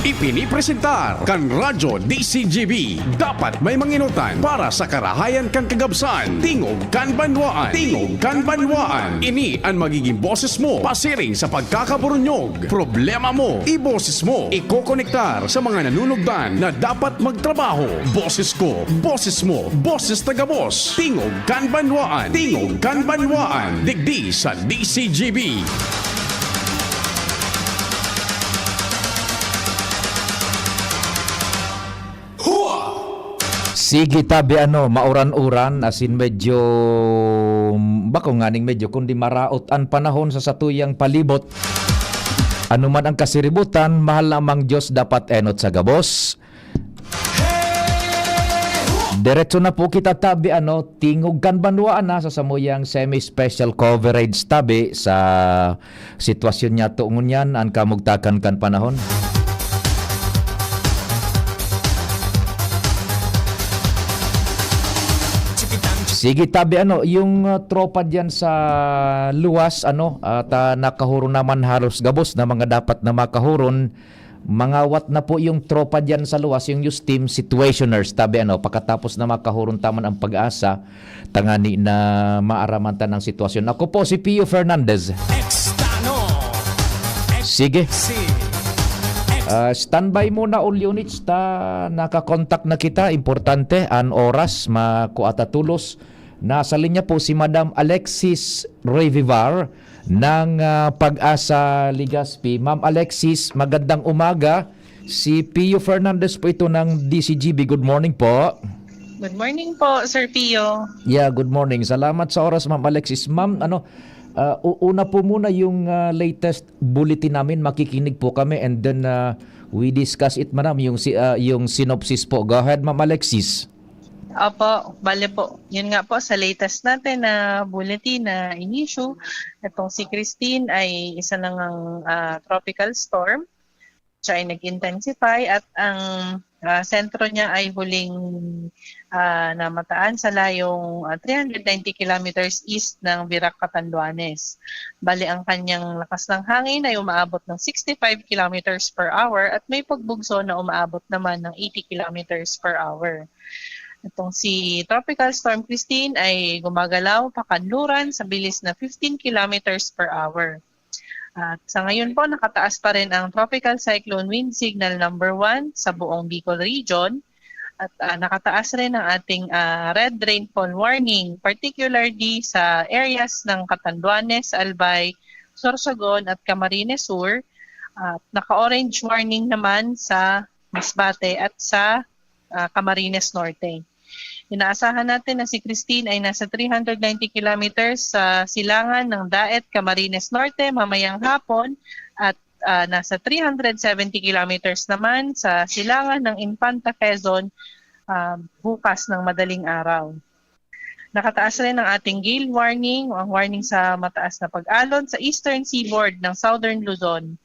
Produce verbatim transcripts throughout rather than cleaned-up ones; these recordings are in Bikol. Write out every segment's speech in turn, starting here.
Ipinipresentar kan Radyo D C G B. Dapat may manginutan para sa karahayan kan kagabsan. Tingog kan Banwaan. Tingog kan Banwaan. Ini an magiging boses mo pasiring sa pagkakaburunyog. Problema mo, iboses mo. Ikokonektar sa mga nanunugdan na dapat magtrabaho. Boses ko, boses mo, boses taga-boss. Tingog kan Banwaan. Tingog kan Banwaan. Digdi sa D C G B. Sige, tabi ano, mauran-uran, asin medyo, bako nganing medyo, kundi maraot an panahon sa satuyang palibot. Ano man ang kasiributan, mahal na amang Diyos dapat enot sa gabos. Diretso na po kita, tabi ano, tingog kan banwaan na sa samuyang semi-special coverage, tabi sa sitwasyon niya to ngunyan, an kamugtakan kan panahon. Sige, tabi ano, yung, ah, tropa diyan sa luwas, ano, at, ah, nakahuron naman halos gabos na mga dapat na makahuron, mangawat na po yung tropa diyan sa luwas, yung news team, situationers, tabi ano, pagkatapos na makahuron taman ang pag-asa, tangani na maaraman ta ng sitwasyon. Ako po si Pio Fernandez. Extano. Sige. Si Ah, standby muna, all units, ta nakakontak na kita. Importante, an oras, makuha ta tulos. Nasa linya po si Madam Alexis Revivar ng, ah, Pag-asa Legazpi. Ma'am Alexis, magandang umaga. Si Pio Fernandez po ito ng D C G B. Good morning po. Good morning po, Sir Pio. Yeah, good morning. Salamat sa oras, Ma'am Alexis. Ma'am, ano, ah, u-, una po muna yung, ah, latest bulletin namin. Makikinig po kami and then, ah, we discuss it, madam, yung si-, ah, yung synopsis po. Go ahead, Ma'am Alexis. Opo, bale po. Yun nga po, sa latest natin na bulletin na in-issue, itong si Christine ay isa na ngang, ah, tropical storm. Siya ay nag-intensify at ang, ah, sentro niya ay huling, ah, namataan sa layong, ah, three hundred ninety kilometers east ng Virac, Catanduanes. Bale, ang kanyang lakas ng hangin ay umaabot ng sixty-five kilometers per hour at may pagbugso na umaabot naman ng eighty kilometers per hour. Itong si Tropical Storm Christine ay gumagalaw pakanluran sa bilis na fifteen kilometers per hour. At sa ngayon po, nakataas pa rin ang Tropical Cyclone Wind Signal number one sa buong Bicol Region. At, ah, nakataas rin ang ating, ah, red rainfall warning, particularly sa areas ng Catanduanes, Albay, Sorsogon at Camarines Sur. At naka-orange warning naman sa Masbate at sa, ah, Camarines Norte. Inaasahan natin na si Christine ay nasa three hundred ninety kilometers sa silangan ng Daet, Camarines Norte mamayang hapon at, ah, nasa three hundred seventy kilometers naman sa silangan ng Infanta, Quezon, ah, bukas ng madaling araw. Nakataas rin ang ating gale warning o ang warning sa mataas na pag-alon sa eastern seaboard ng Southern Luzon.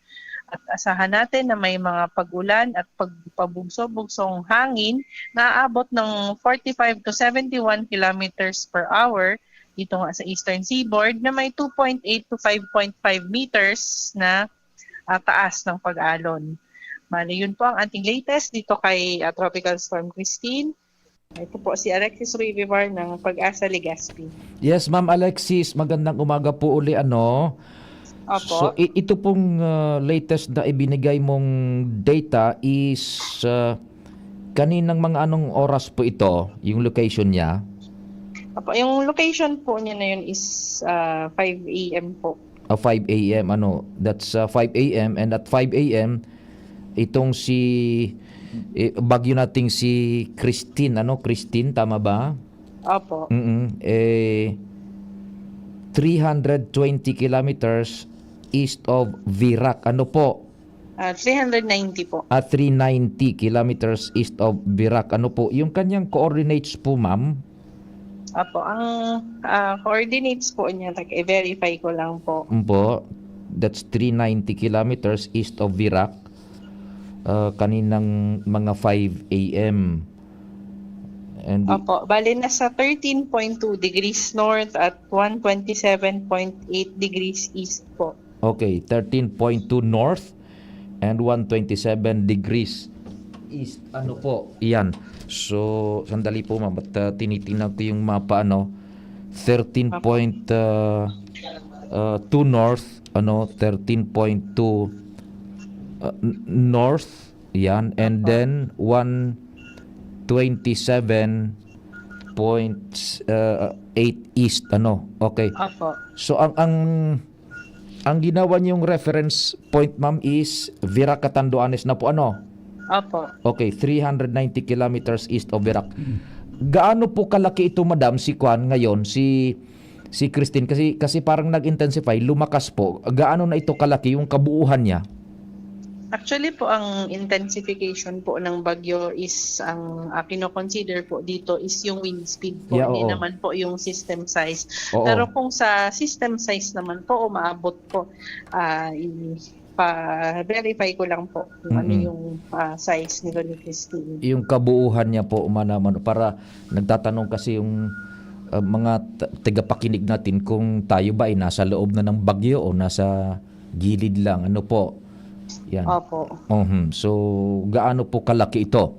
At asahan natin na may mga pag-ulan at pagpabugso-bugsong hangin na aabot ng forty-five to seventy-one kilometers per hour dito nga sa eastern seaboard na may two point eight to five point five meters na, ah, taas ng pag-alon. Bale, yun po ang ating latest dito kay, ah, Tropical Storm Christine. Ito po si Alexis Revivar ng Pag-asa Legazpi. Yes, Ma'am Alexis, magandang umaga po uli, ano? Opo. So, i-, ito pong, ah, latest na ibinigay mong data is, ah, kaninang mga anong oras po ito, yung location niya? Opo, yung location po niya na yun is, ah, five A M po. Ah, five A M, ano, that's, ah, five A M, and at five A M, itong si, eh, bagyo nating si Christine, ano, Christine, tama ba? Opo. Mm-mm. Eh, three hundred twenty kilometers east of Virac. Ano po? Ah, three hundred ninety po. Ah, three ninety kilometers east of Virac. Ano po? Yung kanyang coordinates po, ma'am? Opo, ang, ah, coordinates po niya, like, i-verify ko lang po. Opo. That's three ninety kilometers east of Virac. Ah, kaninang mga five A M. And Opo, bali nasa thirteen point two degrees north at one twenty-seven point eight degrees east po. Okay, thirteen point two north and one twenty-seven degrees east. Ano po? Yan. So, sandali po, ma'am. At, ah, tinitingnan ko yung mapa, ano, thirteen point, ah, ah, two north, ano, thirteen point two, ah, n- north, yan. And then, one twenty-seven point eight east, ano. Okay. Opo. So, ang, ang, ang ginawa niyong reference point, ma'am, is Virac, Catanduanes na po, ano? Opo. Okay, three hundred ninety kilometers east of Virac. Gaano po kalaki ito, madam, si Kwan ngayon, si, si Christine? Kasi, kasi parang nag-intensify, lumakas po. Gaano na ito kalaki yung kabuuhan niya? Actually po, ang intensification po ng bagyo is ang, ah, kino-consider po dito is yung wind speed po, Yeah, hindi oo. naman po yung system size. Oo. Pero kung sa system size naman po, umaabot po, ah, i- pa-verify ko lang po kung ano Mm-mm. yung, ah, size nito ni Christine. Yung kabuuhan niya po, manaman, para nagtatanong kasi yung, ah, mga t- tagapakinig natin kung tayo ba ay nasa loob na ng bagyo o nasa gilid lang. Ano po? Yan. Opo. Mhm. So, gaano po kalaki ito?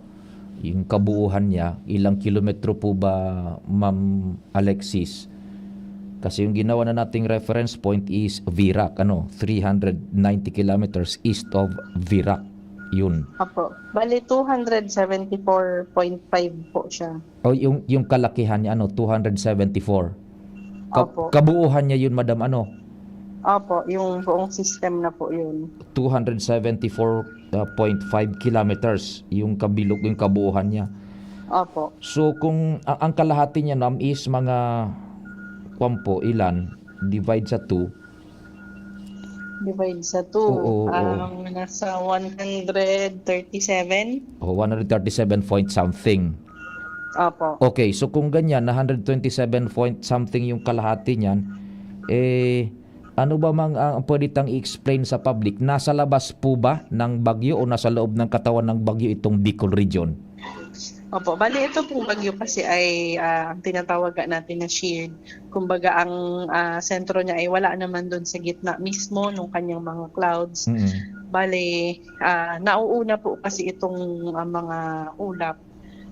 Yung kabuuhan niya, ilang kilometro po ba, Ma'am Alexis? Kasi yung ginawa na nating reference point is Virac, ano, three hundred ninety kilometers east of Virac. Yun. Opo. Bali, two hundred seventy-four point five po siya. O yung, yung kalakihan niya, ano, two hundred seventy-four. Ka- Opo. Kabuuhan niya yun, madam, ano? Opo, yung buong system na po yun. Two hundred seventy-four point five kilometers yung kabilog, yung kabuuhan niya. Opo. So, kung a- ang kalahati niya, ma'am, is mga, kwan po, ilan? Divide sa two. Divide sa two. Oo, oo. Ang nasa one hundred thirty-seven. O, one hundred thirty-seven point something. Opo. Okay, so kung ganyan, na one hundred twenty-seven point something yung kalahati niyan, eh, ano ba mang ang pwede tang i-explain sa public? Nasa labas po ba ng bagyo o nasa loob ng katawan ng bagyo itong Bicol region? Opo, bali ito pong bagyo kasi ay, ah, ang tinatawag nga natin na shield. Kumbaga ang, ah, sentro niya ay wala naman dun sa gitna mismo nung kanyang mga clouds. Mm. Bali, ah, nauuna po kasi itong, ah, mga ulap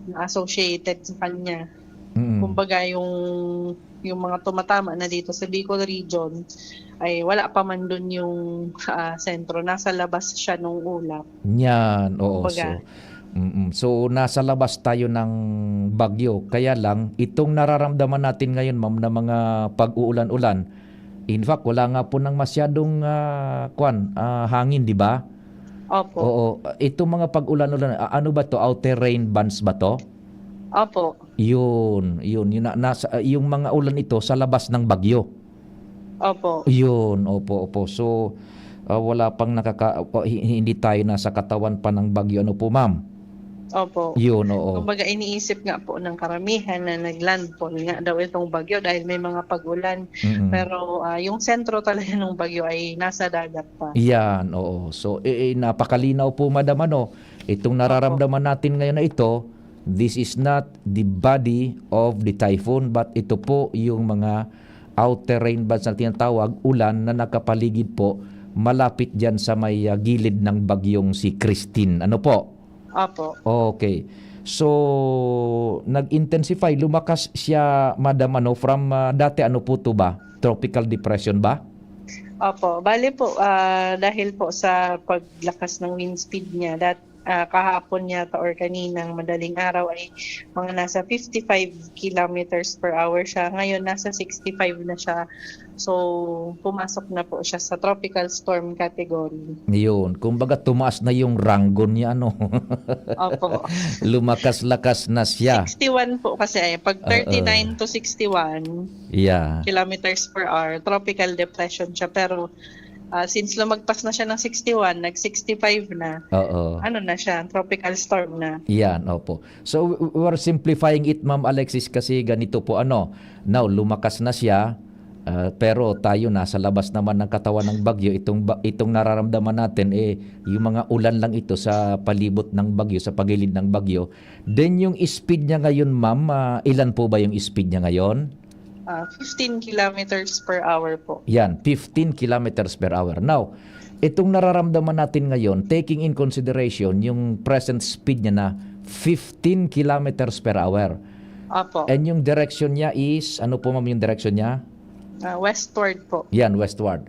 na associated sa kanya. Mm. Kumbaga yung, yung mga tumatama na dito sa Bicol region ay wala pa man dun yung, ah, sentro. Nasa labas siya nung ulap. Yan, oo. Kumbaga. So, mm, so, nasa labas tayo ng bagyo. Kaya lang, itong nararamdaman natin ngayon, ma'am, na mga pag-uulan-ulan, in fact, wala nga po nang masyadong, ah, kwan, ah, hangin, di ba? Opo. Oo. Itong mga pag-ulan-ulan, a- ano ba to? Outer rain bands ba to? Opo. Yun, yun. Yun na, nasa, yung mga ulan ito sa labas ng bagyo. Opo. Yun, opo, opo. So, ah, wala pang nakaka-, o, hi- hindi tayo nasa katawan pa ng bagyo. Ano po, ma'am? Opo. Yun, oo. Kumbaga iniisip nga po ng karamihan na naglandfall nga daw itong bagyo dahil may mga pag-ulan. Mm-mm. Pero ah, yung sentro talaga ng bagyo ay nasa dagat pa. Yan, oo. So, eh, eh, napakalinaw po, madam, ano, itong nararamdaman natin ngayon na ito, this is not the body of the typhoon, but ito po yung mga outer rain bands na tinatawag, ulan na nakapaligid po, malapit dyan sa may, ah, gilid ng bagyong si Christine. Ano po? Opo. Okay. So, nag-intensify, lumakas siya, madam, ano, from, ah, dati, ano po to ba? Tropical depression ba? Opo. Bali po, ah, dahil po sa paglakas ng wind speed niya, dat, ah, kahapon yata or kaninang madaling araw ay mga nasa fifty-five kilometers per hour siya. Ngayon, nasa sixty-five na siya. So, pumasok na po siya sa tropical storm category. Yun. Kumbaga, tumaas na yung rango niya, ano? Opo. Lumakas-lakas na siya. Sixty-one po kasi eh. Pag Oo. Thirty-nine to sixty-one Yeah. kilometers per hour, tropical depression siya. Pero ah, since lumagpas na siya ng sixty-one, nag-sixty-five na, Oo. ano na siya, tropical storm na. Yan, opo. So, w- we're simplifying it, Ma'am Alexis, kasi ganito po, ano, now, lumakas na siya, ah, pero tayo, nasa labas naman ng katawan ng bagyo, itong, ba- itong nararamdaman natin, eh, yung mga ulan lang ito sa palibot ng bagyo, sa pagilid ng bagyo. Then, yung speed niya ngayon, ma'am, ah, ilan po ba yung speed niya ngayon? Ah, fifteen kilometers per hour po. Yan, fifteen kilometers per hour. Now, Itong nararamdaman natin ngayon, taking in consideration yung present speed niya na fifteen kilometers per hour. Opo. And yung direction niya is, ano po, ma'am, yung direction niya? Ah, westward po. Yan, westward.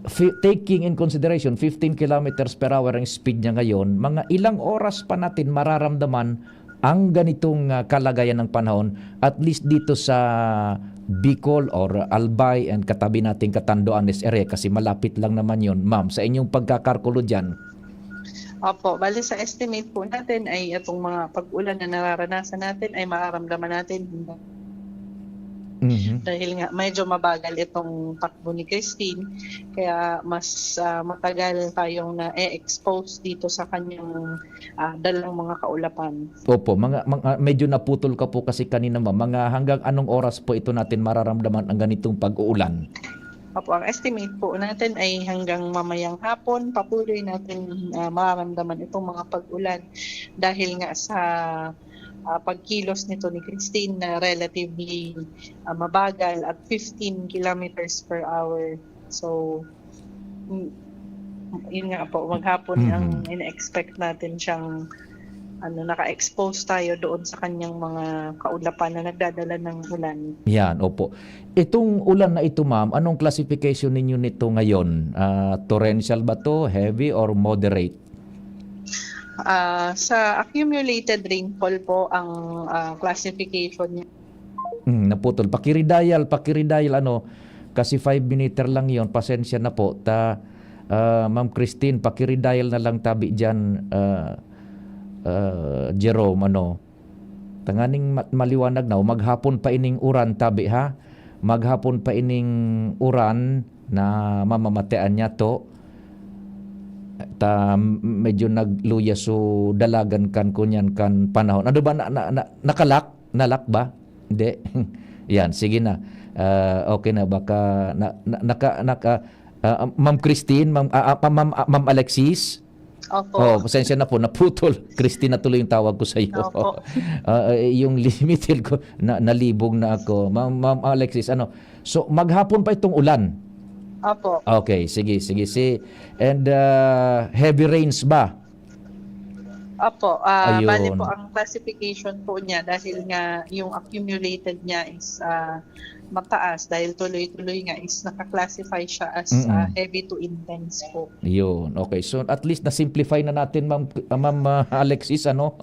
Fi- taking in consideration, fifteen kilometers per hour ang speed niya ngayon, mga ilang oras pa natin mararamdaman ang ganitong, ah, kalagayan ng panahon, at least dito sa Bicol or Albay and katabi nating Catanduanes area, kasi malapit lang naman yon, ma'am, sa inyong pagkakalkulo diyan. Opo, bali sa estimate po natin ay itong mga pag-ulan na nararanasan natin ay mararamdaman natin hanggang Mhm. dahil nga medyo mabagal itong takbo ni Christine, kaya mas, ah, matagal tayong na-expose dito sa kanyang, ah, dalang mga kaulapan. Opo, mga, mga, medyo naputol ka po kasi kanina, ma'am. Mga hanggang anong oras po ito natin mararamdaman ang ganitong pag-uulan? Opo, ang estimate po natin ay hanggang mamayang hapon, patuloy natin, ah, mararamdaman itong mga pag-ulan dahil nga sa, ah, pagkilos nito ni Christine na relatively, ah, mabagal at fifteen kilometers per hour. So, mm, yun nga po, maghapon Mhm. ang ina-expect natin siyang, ano, naka-expose tayo doon sa kanyang mga kaulapan na nagdadala ng ulan. Yan, opo. Itong ulan na ito, ma'am, anong classification ninyo nito ngayon? Ah, torrential ba to? Heavy or moderate? Ah, sa accumulated rainfall po ang, ah, classification niya. Hmm, naputol. Pakiridial, pakiridial, ano, kasi five meter lang yon. Pasensya na po. Ta, ah, Ma'am Christine, pakiridial na lang tabi dyan, ah, ah, Jerome, ano. Tanganing mat-, maliwanag na, maghapon pa ining uran, tabi, ha? Maghapon pa ining uran na mamamatean niya to. Ta, medyo nagluya so dalagan kan kunyan kan panahon. Ano ba, na, na, na, nakalak? Nalak ba? Hindi. Yan, sige na. Ah, okay na, baka na, na, naka, naka, ah, Ma'am Christine, Ma'am, ah, ah, Ma'am, ah, Ma'am Alexis? Opo. Oh, pasensya na po, naputol. Christine na tuloy yung tawag ko sa iyo. Opo. Ah, eh, yung limited ko, na, nalibog na ako. Ma'am, Ma'am Alexis, ano? So, maghapon pa itong ulan. Opo. Okay, sige, sige. Si, and, ah, heavy rains ba? Opo. Ah, Ayun. Bali po ang classification po niya dahil nga yung accumulated niya is, ah, mataas dahil tuloy-tuloy nga is naka-classify siya as, Mm-mm. ah, heavy to intense po. Yun. Okay. So, at least na-simplify na natin, Ma'am, ah, Ma'am, ah, Alexis, ano?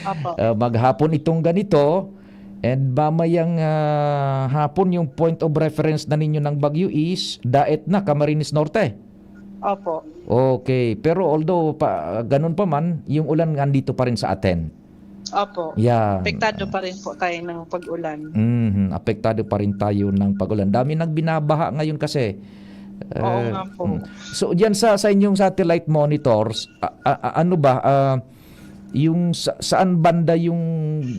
Opo. Ah, maghapon itong ganito, and mamayang, ah, hapon yung point of reference na ninyo ng bagyo is Daet na, Camarines Norte. Opo. Okay. Pero although pa, ganun pa man, yung ulan nga andito pa rin sa atin. Opo. Yeah. Apektado pa rin po tayo ng pag-ulan. Mhm, apektado pa rin tayo ng pag-ulan. Dami nang binabaha ngayon kasi. Oo Eh, nga po. mm. So, diyan sa, sa inyong satellite monitors, a-, a-, a-, ano ba, ah, yung sa, saan banda yung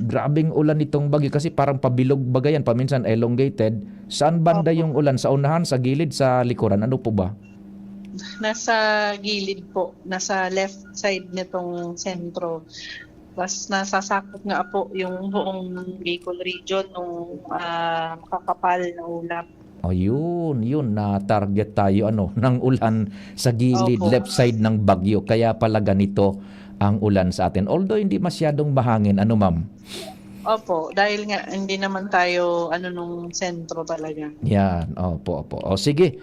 grabeng ulan nitong bagyo? Kasi parang pabilog baga yan, paminsan elongated. Saan banda Opo. Yung ulan? Sa unahan, sa gilid, sa likuran? Ano po ba? Nasa gilid po, nasa left side nitong sentro. Mas nasasakop nga po yung buong Bicol region nung, ah, makakapal na ulap. Ayun, yun, na-target tayo, ano, ng ulan sa gilid, Opo. Left side ng bagyo. Kaya pala ganito ang ulan sa atin. Although hindi masyadong mahangin, ano, ma'am? Opo, dahil nga hindi naman tayo ano nung sentro talaga. Yan, opo, opo. O sige.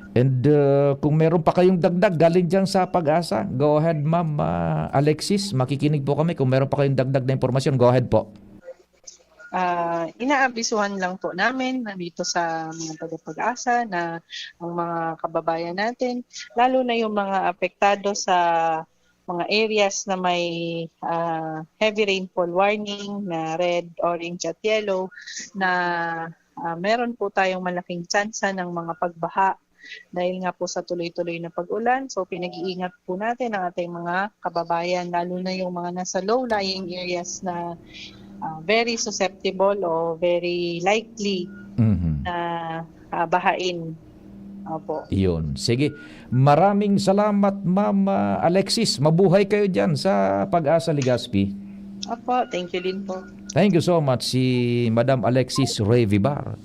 And, uh, kung meron pa kayong dagdag galing diyan sa Pag-asa, go ahead, Ma'am, ah, Alexis. Makikinig po kami kung meron pa kayong dagdag na impormasyon. Go ahead po. Ah, inaabisuhan lang po namin nandito sa mga taga-Pag-asa na ang mga kababayan natin, lalo na yung mga apektado sa mga areas na may, ah, heavy rainfall warning na red, orange at yellow, na, ah, meron po tayong malaking tsansa ng mga pagbaha dahil nga po sa tuloy-tuloy na pag-ulan. So, pinag-iingat po natin ang ating mga kababayan, lalo na yung mga nasa low-lying areas na, ah, very susceptible o very likely Mhm. na, ah, bahain. Opo. Yun. Sige. Maraming salamat, Ma'am, ah, Alexis. Mabuhay kayo diyan sa Pag-asa, Legazpi. Opo, thank you din po. Thank you so much. Si Madam Alexis Revivar,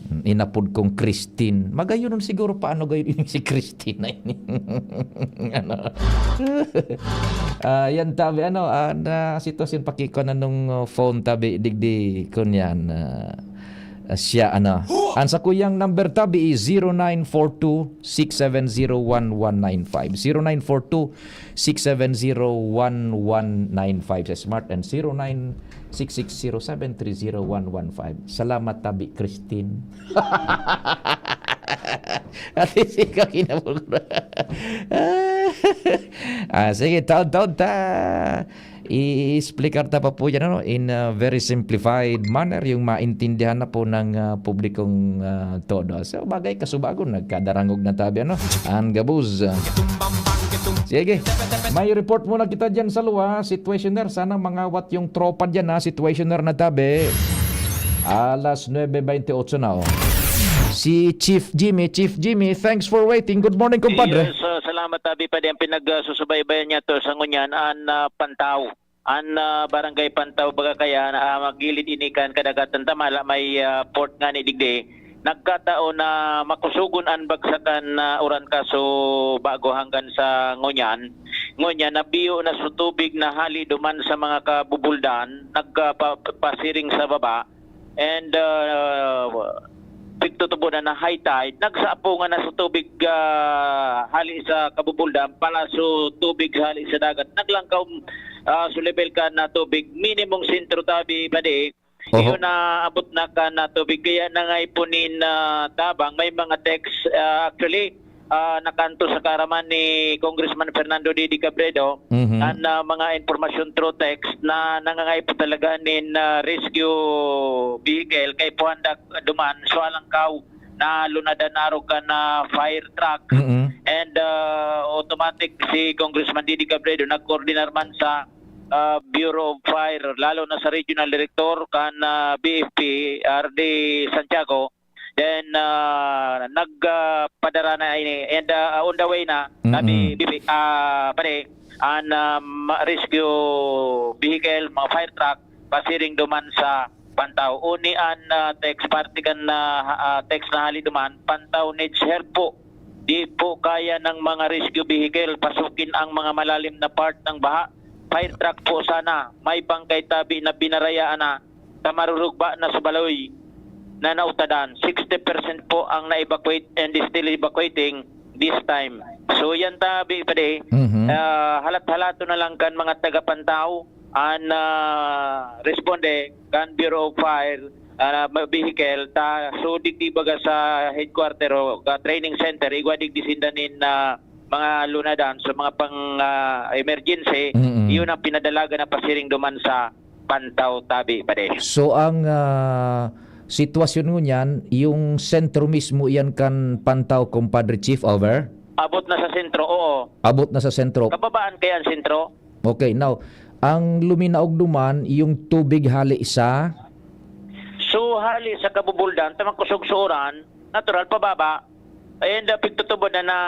Inapod kong Christine. Magayon siguro paano gayon ini si Christine na ini. Ano? Ah, yan tabi, ano, ah, na sitwasyon pakiko na nung, uh, phone tabi, digdi ko niyan, ah, ah, siya, ano. Ang sa kuyang number tabi is zero nine four two six seven zero one one nine five. Zero nine four two six seven zero one one nine five sa Smart and zero nine six six zero seven three zero one one five. Salamat tabi, Christine. At least ikaw kinabog na. Ah, sige, taon-taon ta. I-explicar ta pa po yan, ano, in a very simplified manner, yung maintindihan na po ng, ah, publikong, ah, todo. So, bagay, kasubagon, nagkadarangog na tabi, ano, ang gabos. Sige, may report muna kita dyan sa luwa, situationer. Sana mangawat yung tropa dyan, ha, situationer na tabi. Alas nuebe veintiocho na, oh. Si Chief Jimmy, Chief Jimmy, thanks for waiting. Good morning, compadre. Yes, ah, salamat, Abi. Pwede ang pinagsusubaybayan niya to sa ngunyan, an, ah, Pantaw. An, ah, Barangay Pantaw, baga kaya, ah, magilid ini kan kadagatan, tamala may, ah, port nga ni digdi. Nagkataon na makusugon an bagsakan na uran kaso bago hanggan sa ngunyan. Ngunyan, nabiyo na sa tubig na hali duman sa mga kabubuldan, nagka-, pa-, pasiring sa baba. And, ah, pigtutubo na na high tide, nagsapungan na sa tubig, ah, hali sa kabubuldan, palaso tubig hali sa dagat. Naglangkaw, ah, sa level kan na tubig, minimong sentro tabi, padi. Oho. Iyon na abot na kan na tubig. Kaya nangaipunin na tabang. May mga text, ah, actually, ah, nakanto sa karaman ni Congressman Fernando Didi Cabredo, Mhm. an, ah, mga impormasyon through text na nangangaipo talaga nin, ah, rescue vehicle kay puhandak duman, so alangkaw na lunadan arog kan, ah, fire truck. Mm-mm. And, ah, automatic si Congressman Didi Cabredo nagkoordinar man sa, ah, Bureau of Fire, lalo na sa Regional Director kan, ah, B F P, R D Santiago. Then, ah, nag, ah, padara na ini, and, ah, on the way na, Mm-mm. Sabi, bibi-, ah, pare, an, um, rescue vehicle, mga fire truck, pasiring duman sa Pantaw. Uni an, ah, text parte kan, ah, ah, text na hali duman, "Pantaw needs help po. Di po kaya ng mga rescue vehicle pasukin ang mga malalim na part ng baha. Fire truck po sana. May bangkay tabi na binarayaan na, ta marurugba na sa baloy na nautadan. Sixty percent po ang na-evacuate and is still evacuating this time." So, yan tabi, padi. Mhm. Ah, halat-halato na lang kan mga taga Pantaw, an, ah, responde kan Bureau of Fire, ah, vehicle, ta, so, digdi baga sa headquarter o, ah, training center, igwa digdi sinda nin, ah, mga lunadan, so, mga pang, ah, emergency, Mm-mm. iyon ang pinadalagan na pasiring duman sa Pantaw, tabi, padi. So, ang, ah, sitwasyon ngunyan, yung sentro mismo iyan kan Pantaw, Compadre Chief, over? Abot na sa sentro, oo. Abot na sa sentro. Kababaan kaya ang sentro? Okay, now, ang luminaog duman, yung tubig hali sa? So, hali sa kabubuldan, ta makusog sa uran, natural, pababa. And, uh, pigtutubod na na,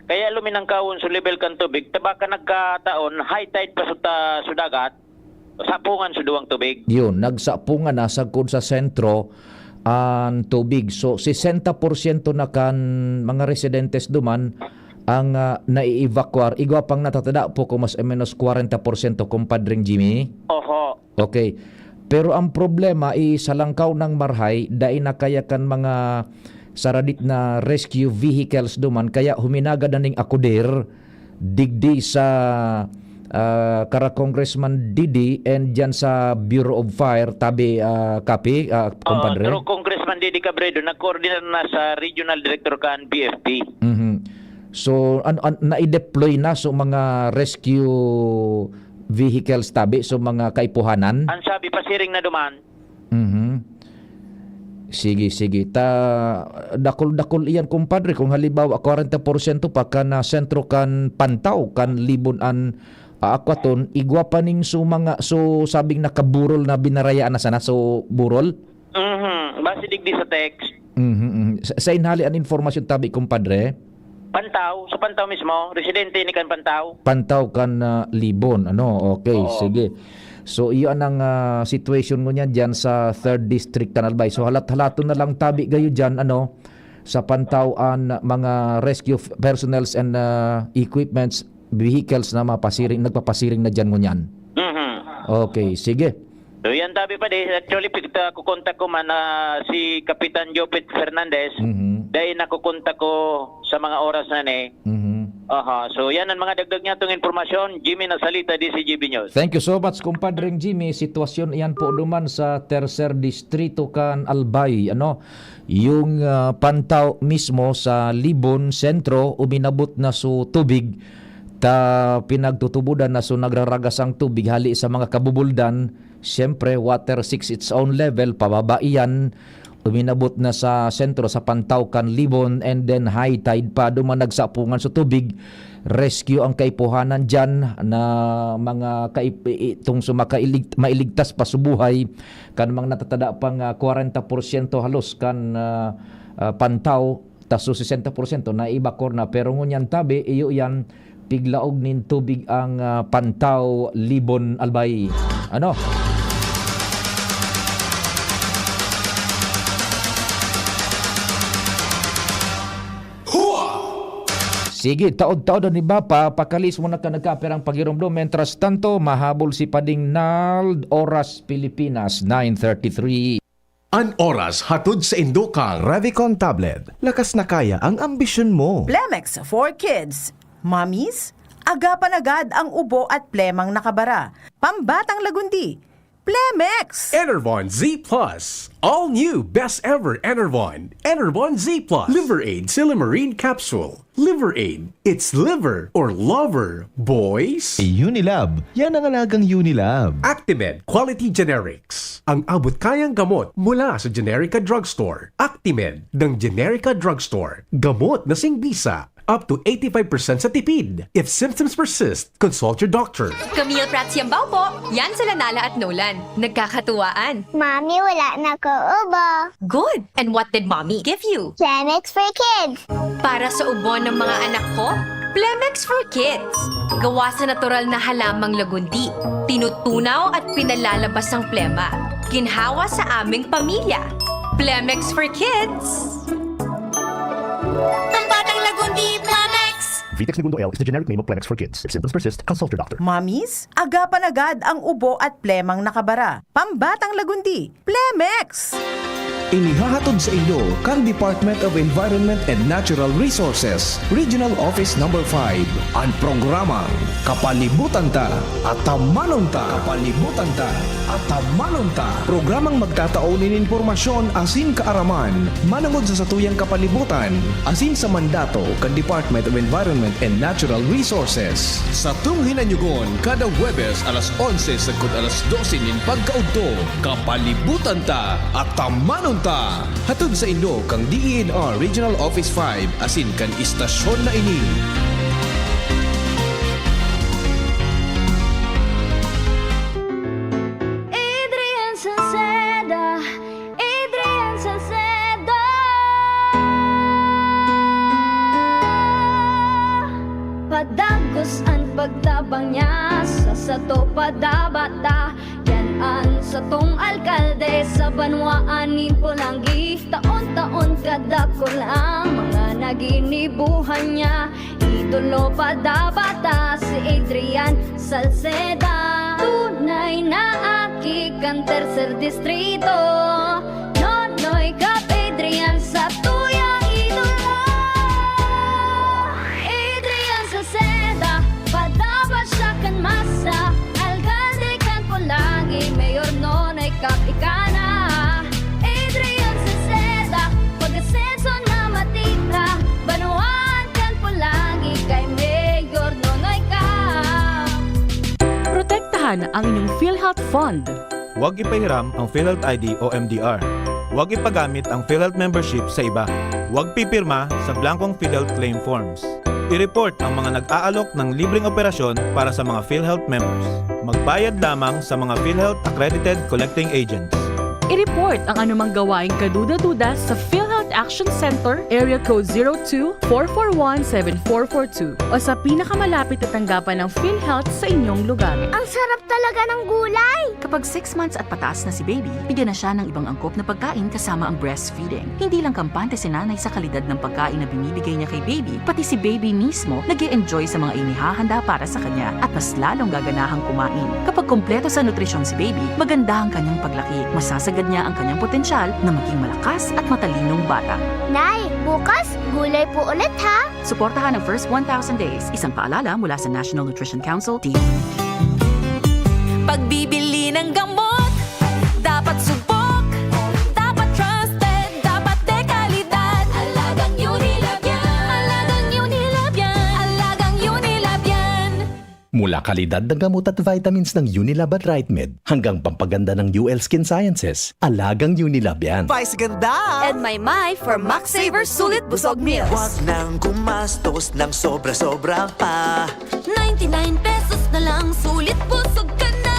kaya luminangkawon sa level kan tubig, ta baka nagkataon, high tide pa sa ta-, sa dagat, sapungan sa duwang tubig. Yun, nagsapungan na sagkod sa sentro ang tubig. So, sesenta porsyento na kan mga residentes duman ang, ah, nai-evacuar. Igwa pang natatada po kung mas o menos kwarenta porsyento, Compadre Jimmy. Oho. Okay. Pero ang problema is sa langkaw ng Marhay, dai na kaya kan mga saradit na rescue vehicles duman, kaya huminagad na ning akudir digdi sa, ah, kara Congressman Didi and dyan sa Bureau of Fire, tabi, ah, Kapi, ah, Oo, compadre? Pero Congressman Didi Cabredo, nag-coordinate na sa regional director kan B F P. Mhm. So, an-, an-, nai-deploy na so mga rescue vehicles tabi, so mga kaipuhanan? Ang sabi, pasiring na duman. Mhm. Sige, sige. Ta, dakul-dakul iyan, kumpadre. Kung halimbawa, kwarenta porsyento pa kan, ah, sentro kan Pantaw, kan Libon an aakwaton, igwa pa ning so mga, so sabing nakaburol na binarayaan na sana, so burol? Mhm. Base digdi sa text. Mhm, mhm. Sa, sa inhali an informasyon tabi, kumpadre? Pantaw, sa Pantaw mismo, residente ni kan Pantaw. Pantaw kan, ah, Libon, ano? Okay, Oo. Sige. So, iyan ang, ah, situation ngunyan diyan sa third District kan Albay. So, halat-halaton na lang tabi gayo diyan, ano, sa pantaw an mga rescue f-, personnels and, ah, equipments, vehicles na mapasiring, nagpapasiring na diyan ngunyan. Mhm. Okay, sige. So, yan tabi pa di. Actually, pigta kukontak ko man na si Kapitan Jopet Fernandez. Mhm. Dahil nakukontak ko sa mga oras na ni. Mhm. Aha. So, yan ang mga dagdag niya itong impormasyon. Jimmy Nasalita, D C G B News. Thank you so much, kumpadreng Jimmy. Sitwasyon iyan po duman sa Tercer Distrito kan Albay. Ano, yung, ah, pantaw mismo sa Libon Sentro, uminabot na so tubig. Ta pinagtutubodan na so nagraragas ang tubig hali sa mga kabubuldan. Siyempre, water seeks its own level, pababa iyan. Uminabot na sa sentro, sa pantaw kan Libon, and then high tide pa, duman nagsapungan sa tubig. Rescue ang kaipuhanan diyan na mga kaip-, i-, itong sa makailig-, mailigtas pa sa buhay, kan mga natatada pang, ah, kwarenta porsyento halos kan, ah, ah, pantaw, taso sesenta porsyento na ibakor na. Pero ngunyan tabi, iyo yan, piglaog nin tubig ang, ah, pantaw Libon Albay. Ano? Sige, taod-taod an iba pa, pakalis muna ka nagkaperang pagiromdom. Mientras tanto, mahabol si Pading Nald, oras Pilipinas, nine thirty-three. An oras hatod sa indo kan Revicon Tablet. Lakas na kaya ang ambisyon mo. Plemex for Kids. Mommies, agapan agad ang ubo at plemang nakabara. Pambatang lagundi. Plemex! Enervon Z plus. All new best ever Enervon. Enervon Z plus. Liver Aid Silymarin Capsule. Liver Aid. It's liver or lover, boys. Unilab. Yan ang alagang Unilab. Actimed Quality Generics. Ang abot kayang gamot mula sa Generica Drugstore. Actimed ng Generica Drugstore. Gamot na singbisa. Up to eighty-five percent sa tipid. If symptoms persist, consult your doctor. Camille Prats Yambao po. Yan sila Nala at Nolan. Nagkakatuwaan. Mami, wala na ko ubo. Good. And what did Mommy give you? Plemex for Kids. Para sa ubo ng mga anak ko, Plemex for Kids. Gawa sa natural na halamang lagundi. Tinutunaw at pinalalabas ang plema. Ginhawa sa aming pamilya. Plemex for Kids. Ang batang lagundi, Plemex! Vitex Negundo L is the generic name of Plemex for Kids. If symptoms persist, consult your doctor. Mommies, agapan agad ang ubo at plemang nakabara. Pambatang lagundi, Plemex! Inihahatod sa inyo kan Department of Environment and Natural Resources, Regional Office Number five, an programang Kapalibutan Ta, Atamanon Ta. Kapalibutan Ta, Atamanon Ta. Programang magtatao nin impormasyon asin kaaraman manongod sa satuyang kapalibutan asin sa mandato kan Department of Environment and Natural Resources. Satong hinanyogon kada Huwebes alas onse sagkod alas dose nin pagkaudto, Kapalibutan Ta, Atamanon Ta. Hatod sa inyo kan D E N R Regional Office five asin kan istasyon na ini. Adrian Salceda, Adrian Salceda. Padagos an pagtabang niya sa sato, padabata. Yan an satong alkalde sa banwaan nin Polangui. Taon-taon kadakul ang mga naginibuhan niya. Idolo pa dapat ta si Adrian Salceda. Tunay na aki kan Tercer Distrito. Nonoy Cap Adrian sa tuyang idolo. Adrian Salceda, padaba siya kan masa. Alkalde kan Polangui, Mayor Nonoy Cap ika na. Adrian Salceda, pag-asenso na matira. Banwaan kan Polangui kay Mayor Nonoy Cap. Protektahan ang inyong PhilHealth Fund. Huwag ipahiram ang PhilHealth I D o M D R. Huwag ipagamit ang PhilHealth membership sa iba. Huwag pipirma sa blankong PhilHealth claim forms. I-report ang mga nag-aalok ng libreng operasyon para sa mga PhilHealth members. Magbayad lamang sa mga PhilHealth accredited collecting agents. I-report ang anumang gawaing kaduda-duda sa PhilHealth Action Center, Area Code zero two, four four one, seven four four two, o sa pinakamalapit na tanggapan ng PhilHealth sa inyong lugar. Ang sarap talaga ng gulay! Kapag six months at pataas na si baby, bigyan na siya ng ibang angkop na pagkain kasama ang breastfeeding. Hindi lang kampante si nanay sa kalidad ng pagkain na binibigay niya kay baby, pati si baby mismo nag enjoy sa mga inihahanda para sa kanya at mas lalong gaganahang kumain. Kapag kompleto sa nutrisyon si baby, maganda ang kanyang paglaki, masasagad niya ang kanyang potensyal na maging malakas at matalinong bata. Nay, bukas, gulay po ulit ha! Suportahan ang first one thousand days, isang paalala mula sa National Nutrition Council, D. Pagbibili ng gamot, dapat subok, dapat trusted, dapat dekalidad. Alagang Unilab yan. Alagang Unilab yan. Alagang Unilab yan. Mula kalidad ng gamot at vitamins ng Unilab at Rightmed hanggang pampaganda ng U L Skin Sciences, alagang Unilab yan. Vice Ganda! And Maymay for Max Saver Sulit Busog Meals. Huwag nang gumastos ng sobra-sobra pa. Ninety-nine pesos na lang, sulit busog ka na.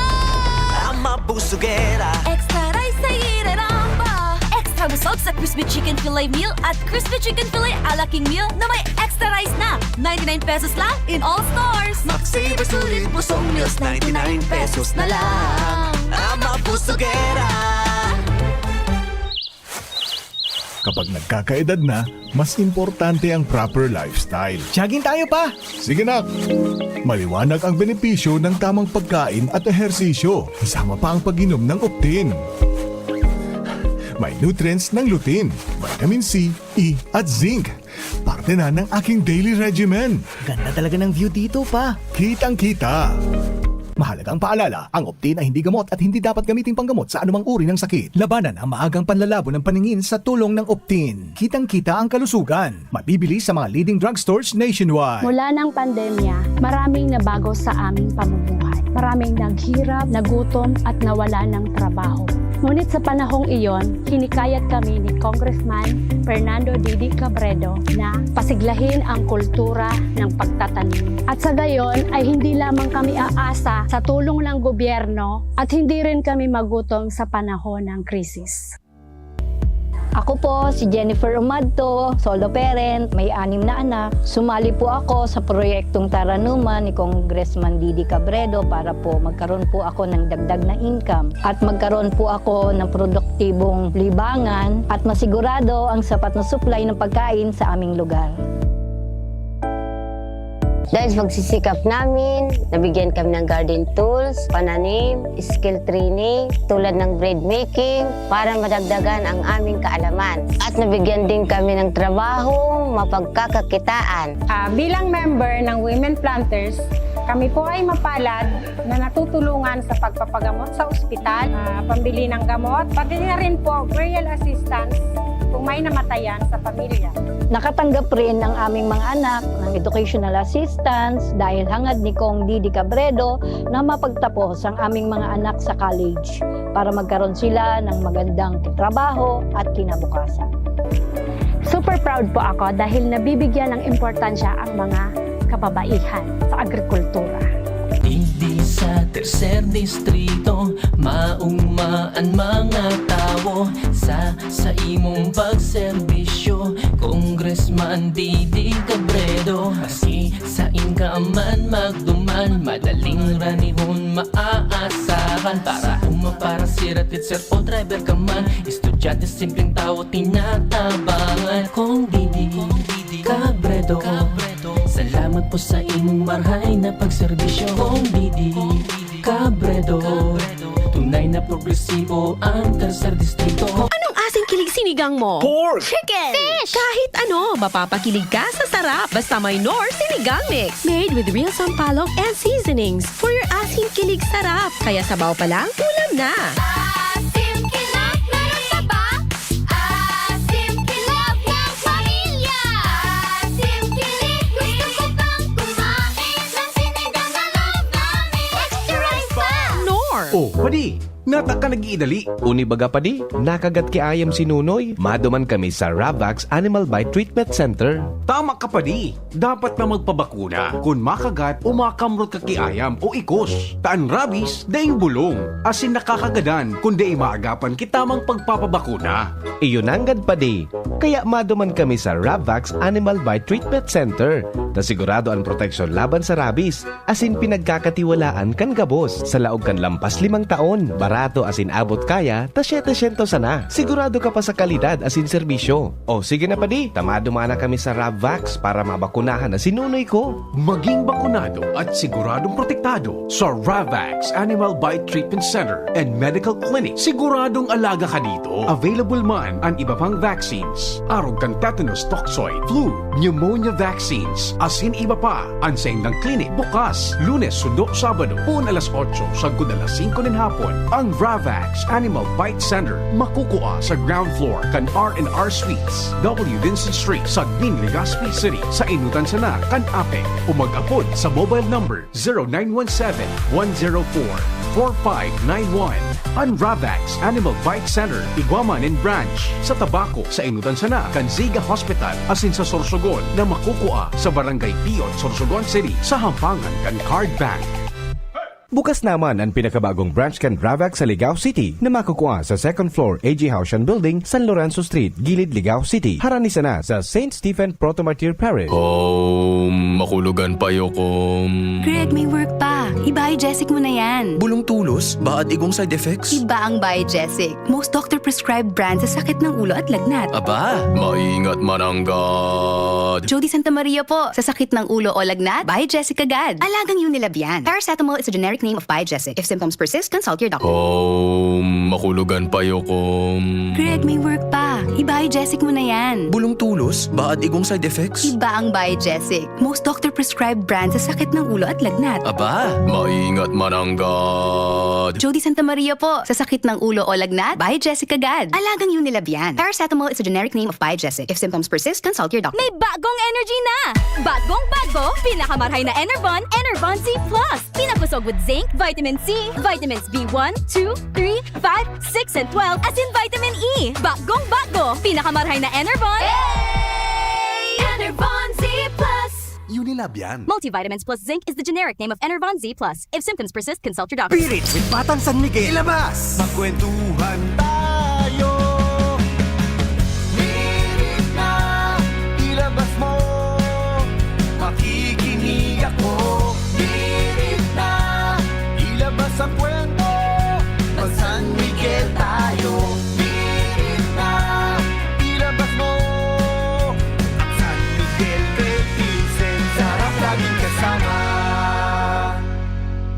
Ang mabusugera. Extra rice sa ireramba. Extra busog sa crispy chicken fillet meal at crispy chicken fillet a la king meal na may extra rice na. Ninety-nine pesos lang in all stores. Max Saver Sulit Busog Meals, ninety-nine pesos na lang. Ang mabusugera. Kapag nagkakaedad na, mas importante ang proper lifestyle. Jogging tayo, pa! Sige, nak! Maliwanag ang benepisyo ng tamang pagkain at ehersisyo, kasama pa ang pag-inom ng Optin. May nutrients ng lutein, vitamin C, E, at zinc. Parte na ng aking daily regimen. Ganda talaga ng view dito, pa. Kitang-kita. Mahalagang paalala, ang Optin ay hindi gamot at hindi dapat gamiting panggamot sa anumang uri ng sakit. Labanan ang maagang panlalabo ng paningin sa tulong ng Optin. Kitang-kita ang kalusugan. Mabibili sa mga leading drugstores nationwide. Mula ng pandemya, maraming nabago sa aming pamumuhay. Maraming naghirap, nagutom, at nawalan ng trabaho. Ngunit sa panahong iyon, hinikayat kami ni Congressman Fernando Didi Cabredo na pasiglahin ang kultura ng pagtatanim. At sa gayon ay hindi lamang kami aasa sa tulong ng gobyerno at hindi rin kami magutom sa panahon ng krisis. Ako po si Jennifer Umadto, solo parent, may anim na anak. Sumali po ako sa proyektong Taranuman ni Congressman Didi Cabredo para po magkaroon po ako ng dagdag na income at magkaroon po ako ng produktibong libangan at masigurado ang sapat na supply ng pagkain sa aming lugar. Dahil sa pagsisikap namin, nabigyan kami ng garden tools, pananim, skill training, tulad ng bread making, para madagdagan ang aming kaalaman. At nabigyan din kami ng trabahong mapagkakakitaan. Ah, bilang member ng Women Planters, kami po ay mapalad na natutulungan sa pagpapagamot sa ospital, ah, pambili ng gamot, pati na rin po burial assistance kung may namatayan sa pamilya. Nakatanggap rin ang aming mga anak ng educational assistance dahil hangad ni Cong Didi Cabredo na mapagtapos ang aming mga anak sa college para magkaroon sila ng magandang trabaho at kinabukasan. Super proud po ako dahil nabibigyan ng importansya ang mga kababaihan sa agrikultura. Digdi sa tercer distrito, maugma an mga tawo sa, sa imong pagserbisyo, Congressman Didi Cabredo. Maski sain ka man magduman, madaling ranihon maaasahan. Para uma, para sira, teacher o driver ka man, estudyante, simpleng tawo, tinatabangan. Cong Didi Cabredo, salamat po sa imong marhay na pagserbisyo. Cong Didi Cabredo, tunay na progresibo ang tercer distrito. Anong asing kilig sinigang mo? Pork! Chicken! Fish! Kahit ano, mapapakilig ka sa sarap. Basta may Knorr Sinigang Mix. Made with real sampalok and seasonings for your asing kilig sarap. Kaya sabaw pa lang, ulam na! Asim Kinok, meron ka ba? Asim Kinok ng pamilya! Asim Kinok, gusto ko pang kumain ng sinigang na loob namin. Extra rice pa! Knorr! Oh, pwede! Nata ka nag-iidali. Uni baga, padi, nakagat ki ayam si Nunoy. Maduman kami sa Ravax Animal Bite Treatment Center. Tama ka, padi. Dapat na magpabakuna kun makagat o makamrot ka ki ayam o ikos. Ta an rabies, daing bulong, asin nakakagadan kun dai maagapan ki tamang pagpapabakuna. Iyo nanggad, padi. Kaya maduman kami sa Ravax Animal Bite Treatment Center, ta sigurado an proteksyon laban sa rabies. Asin pinagkakatiwalaan kan gabos. Sa laog kan lampas limang taon, barato asin abot kaya ta siyete syentos sana. Sigurado ka pa sa kalidad asin serbisyo. O sige na, padi, ta maduman na kami sa Rabvax para mabakunahan na si Nunoy ko. Maging bakunado at siguradong protektado sa Ravax Animal Bite Treatment Center and Medical Clinic. Siguradong alaga ka dito. Available man an iba pang vaccines, arog kan tetanus toxoid, flu, pneumonia vaccines, asin iba pa. An saindang klinik bukas Lunes sundo Sabado, poon alas otso sagkod alas singko nin hapon. Ang Ravax Animal Bite Center makukua sa ground floor kan R and R Suites, W Vincent Street, Sagmin, Legazpi City, sa enotan sana kan APEC, o mag-apod sa mobile number zero nine one seven, one zero four, four five nine one. An Ravax Animal Bite Center, igwa man nin branch sa Tabaco, sa enotan sana kan Ziga Hospital, asin sa Sorsogon na makukua sa Barangay Piot, Sorsogon City, sa hampangan kan Card Bank. Bukas naman an pinakabagong branch kan Ravax sa Ligao City na makukua sa second floor A G Haushan Building, San Lorenzo Street, Gilid, Ligao City. Harani sana sa Saint Stephen Proto-Martyr Parish. Kom, makulogan payo, kom. Greg, may work pa. I-Biogesic mo na yan. Bulong tulos? Baad igong side effects? Iba ang Biogesic. Most doctor-prescribed brand sa sakit ng ulo at lagnat. Aba, maingat mananggad. Jody Santa Maria po. Sa sakit ng ulo o lagnat, Biogesic agad. Alagang Unilab yan. Paracetamol is a generic name of Biogesic. If symptoms persist, consult your doctor. Kom, makulogan payo, kom. Greg, may work pa. I-Biogesic mo na yan. Bulong tulos? Baad igong side effects? Iba ang Biogesic. Most doctor-prescribed brand sa sakit ng ulo at lagnat. Aba, maingat mananggad. Jody Santa Maria po. Sa sakit ng ulo o lagnat, Biogesic agad. Alagang Unilab yan. Paracetamol is a generic name of Biogesic. If symptoms persist, consult your doctor. May bagong energy na! Bagong bago, pinakamarhay na Enervon, Enervon Z plus. Pinakusog with zinc, vitamin C, vitamins B one, two, three, five, six, and twelve, asin vitamin E. Bagong bago, pinakamarhay na Enervon. Hey! Enervon Z plus. Unilab yan. Multivitamins plus zinc is the generic name of Enervon Z plus. If symptoms persist, consult your doctor. Spirit with Batang San Miguel. Ilabas! Magkwentuhan tayo. Spirit na ilabas mo. Makikinig ako. Spirit na ilabas ang kwento. Mag-San Miguel tayo. Spirit na ilabas mo. San Miguel Philippines, sarap laging kasama.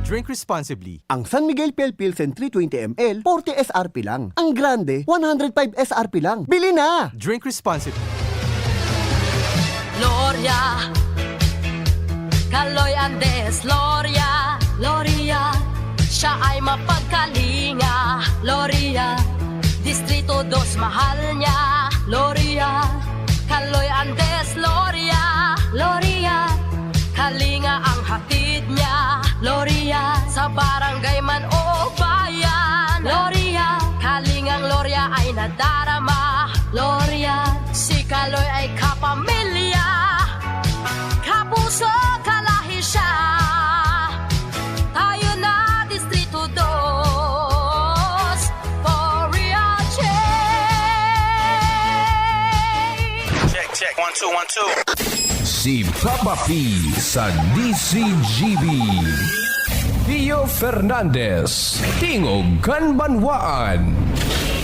Drink responsibly. Ang San Miguel Pale Pilsen three twenty M L, forty S R P lang. Ang grande, one hundred five S R P lang. Bili na! Drink responsibly. Gloria, Kaloy Andes, Gloria, Gloria. Siya ay mapagkalinga, Gloria. Distrito dos mahal niya, Gloria. Kaloy Andes, Gloria, Gloria. Kalinga ang hatid niya, Gloria. Sa barangay man o bayan, Gloria. Kalingang Gloria ay nadarama, Gloria. Si Kaloy ay kapamilya, kapuso, kalahi siya. Tayo na, Distrito dos, for real change. Check, check, one, two, one, two. Si Papa P sa D C G B. Pio Fernandez, Tingog kan Banwaan.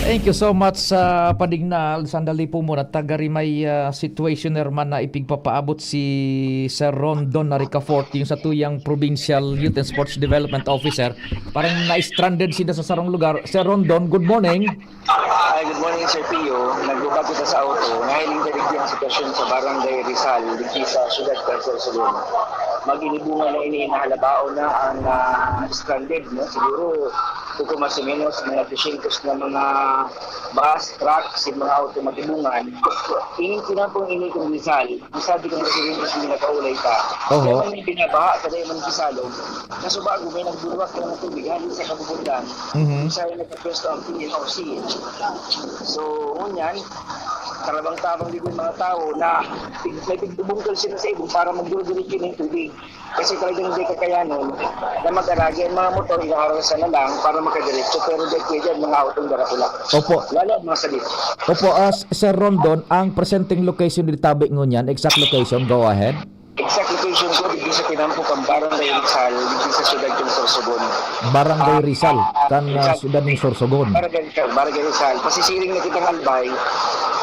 Thank you so much sa padignal. Sandali po muna, taga ri may, ah, situationer man na ipigpapaabot si Sir Rondon Naricafort, yung sa tuyang Provincial Youth and Sports Development Officer. Parang na-stranded sila sa sarong lugar. Sir Rondon, good morning. Hi, good morning, Sir Pio. Naglubad kita sa auto. Nahiling ka digdi ang sitwasyon sa Barangay Rizal, digdi sa siyudad kan Sorsogon. Mag-inibungan na ini, nahalabaon na ang, ah, stranded, no? Siguro, Kuko mas o menos, mga dosyentos na mga bus, truck, si mga auto matibungan. Ini tinapong ini kung Rizal, ang sabi ko nga sirintos yung nakaulay ka. Oho. Kaya man may binabaha, kaya man kisalog. Kaso bago may nagburuwak ng tubig, hali sa kabubutan. Mhm. Sa yung nagpapwesto ang P N O C. So, ngunyan, karabang-tabang din yung mga tao na pig- may pigdubungkal sila sa ibong para magduro-diretso ng tubig. Kasi talagang hindi kakayanon na mag-aragi ang mga motor, inaarasan na lang para makadiretso. Pero di pwede ang mga autong darapula. Opo. Lalo ang mga salit. Opo, as Sir Rondon, ang presenteng location di tabi ngunyan, exact location, go ahead. Exact location ko, dito sa tinampok ang Barangay Rizal, dito sa siyudad ng Sorsogon. Barangay Rizal, kan uh, Rizal. Siyudad ng Sorsogon. Barangay Rizal, Barangay Rizal. Pasisiring na kitang Albay,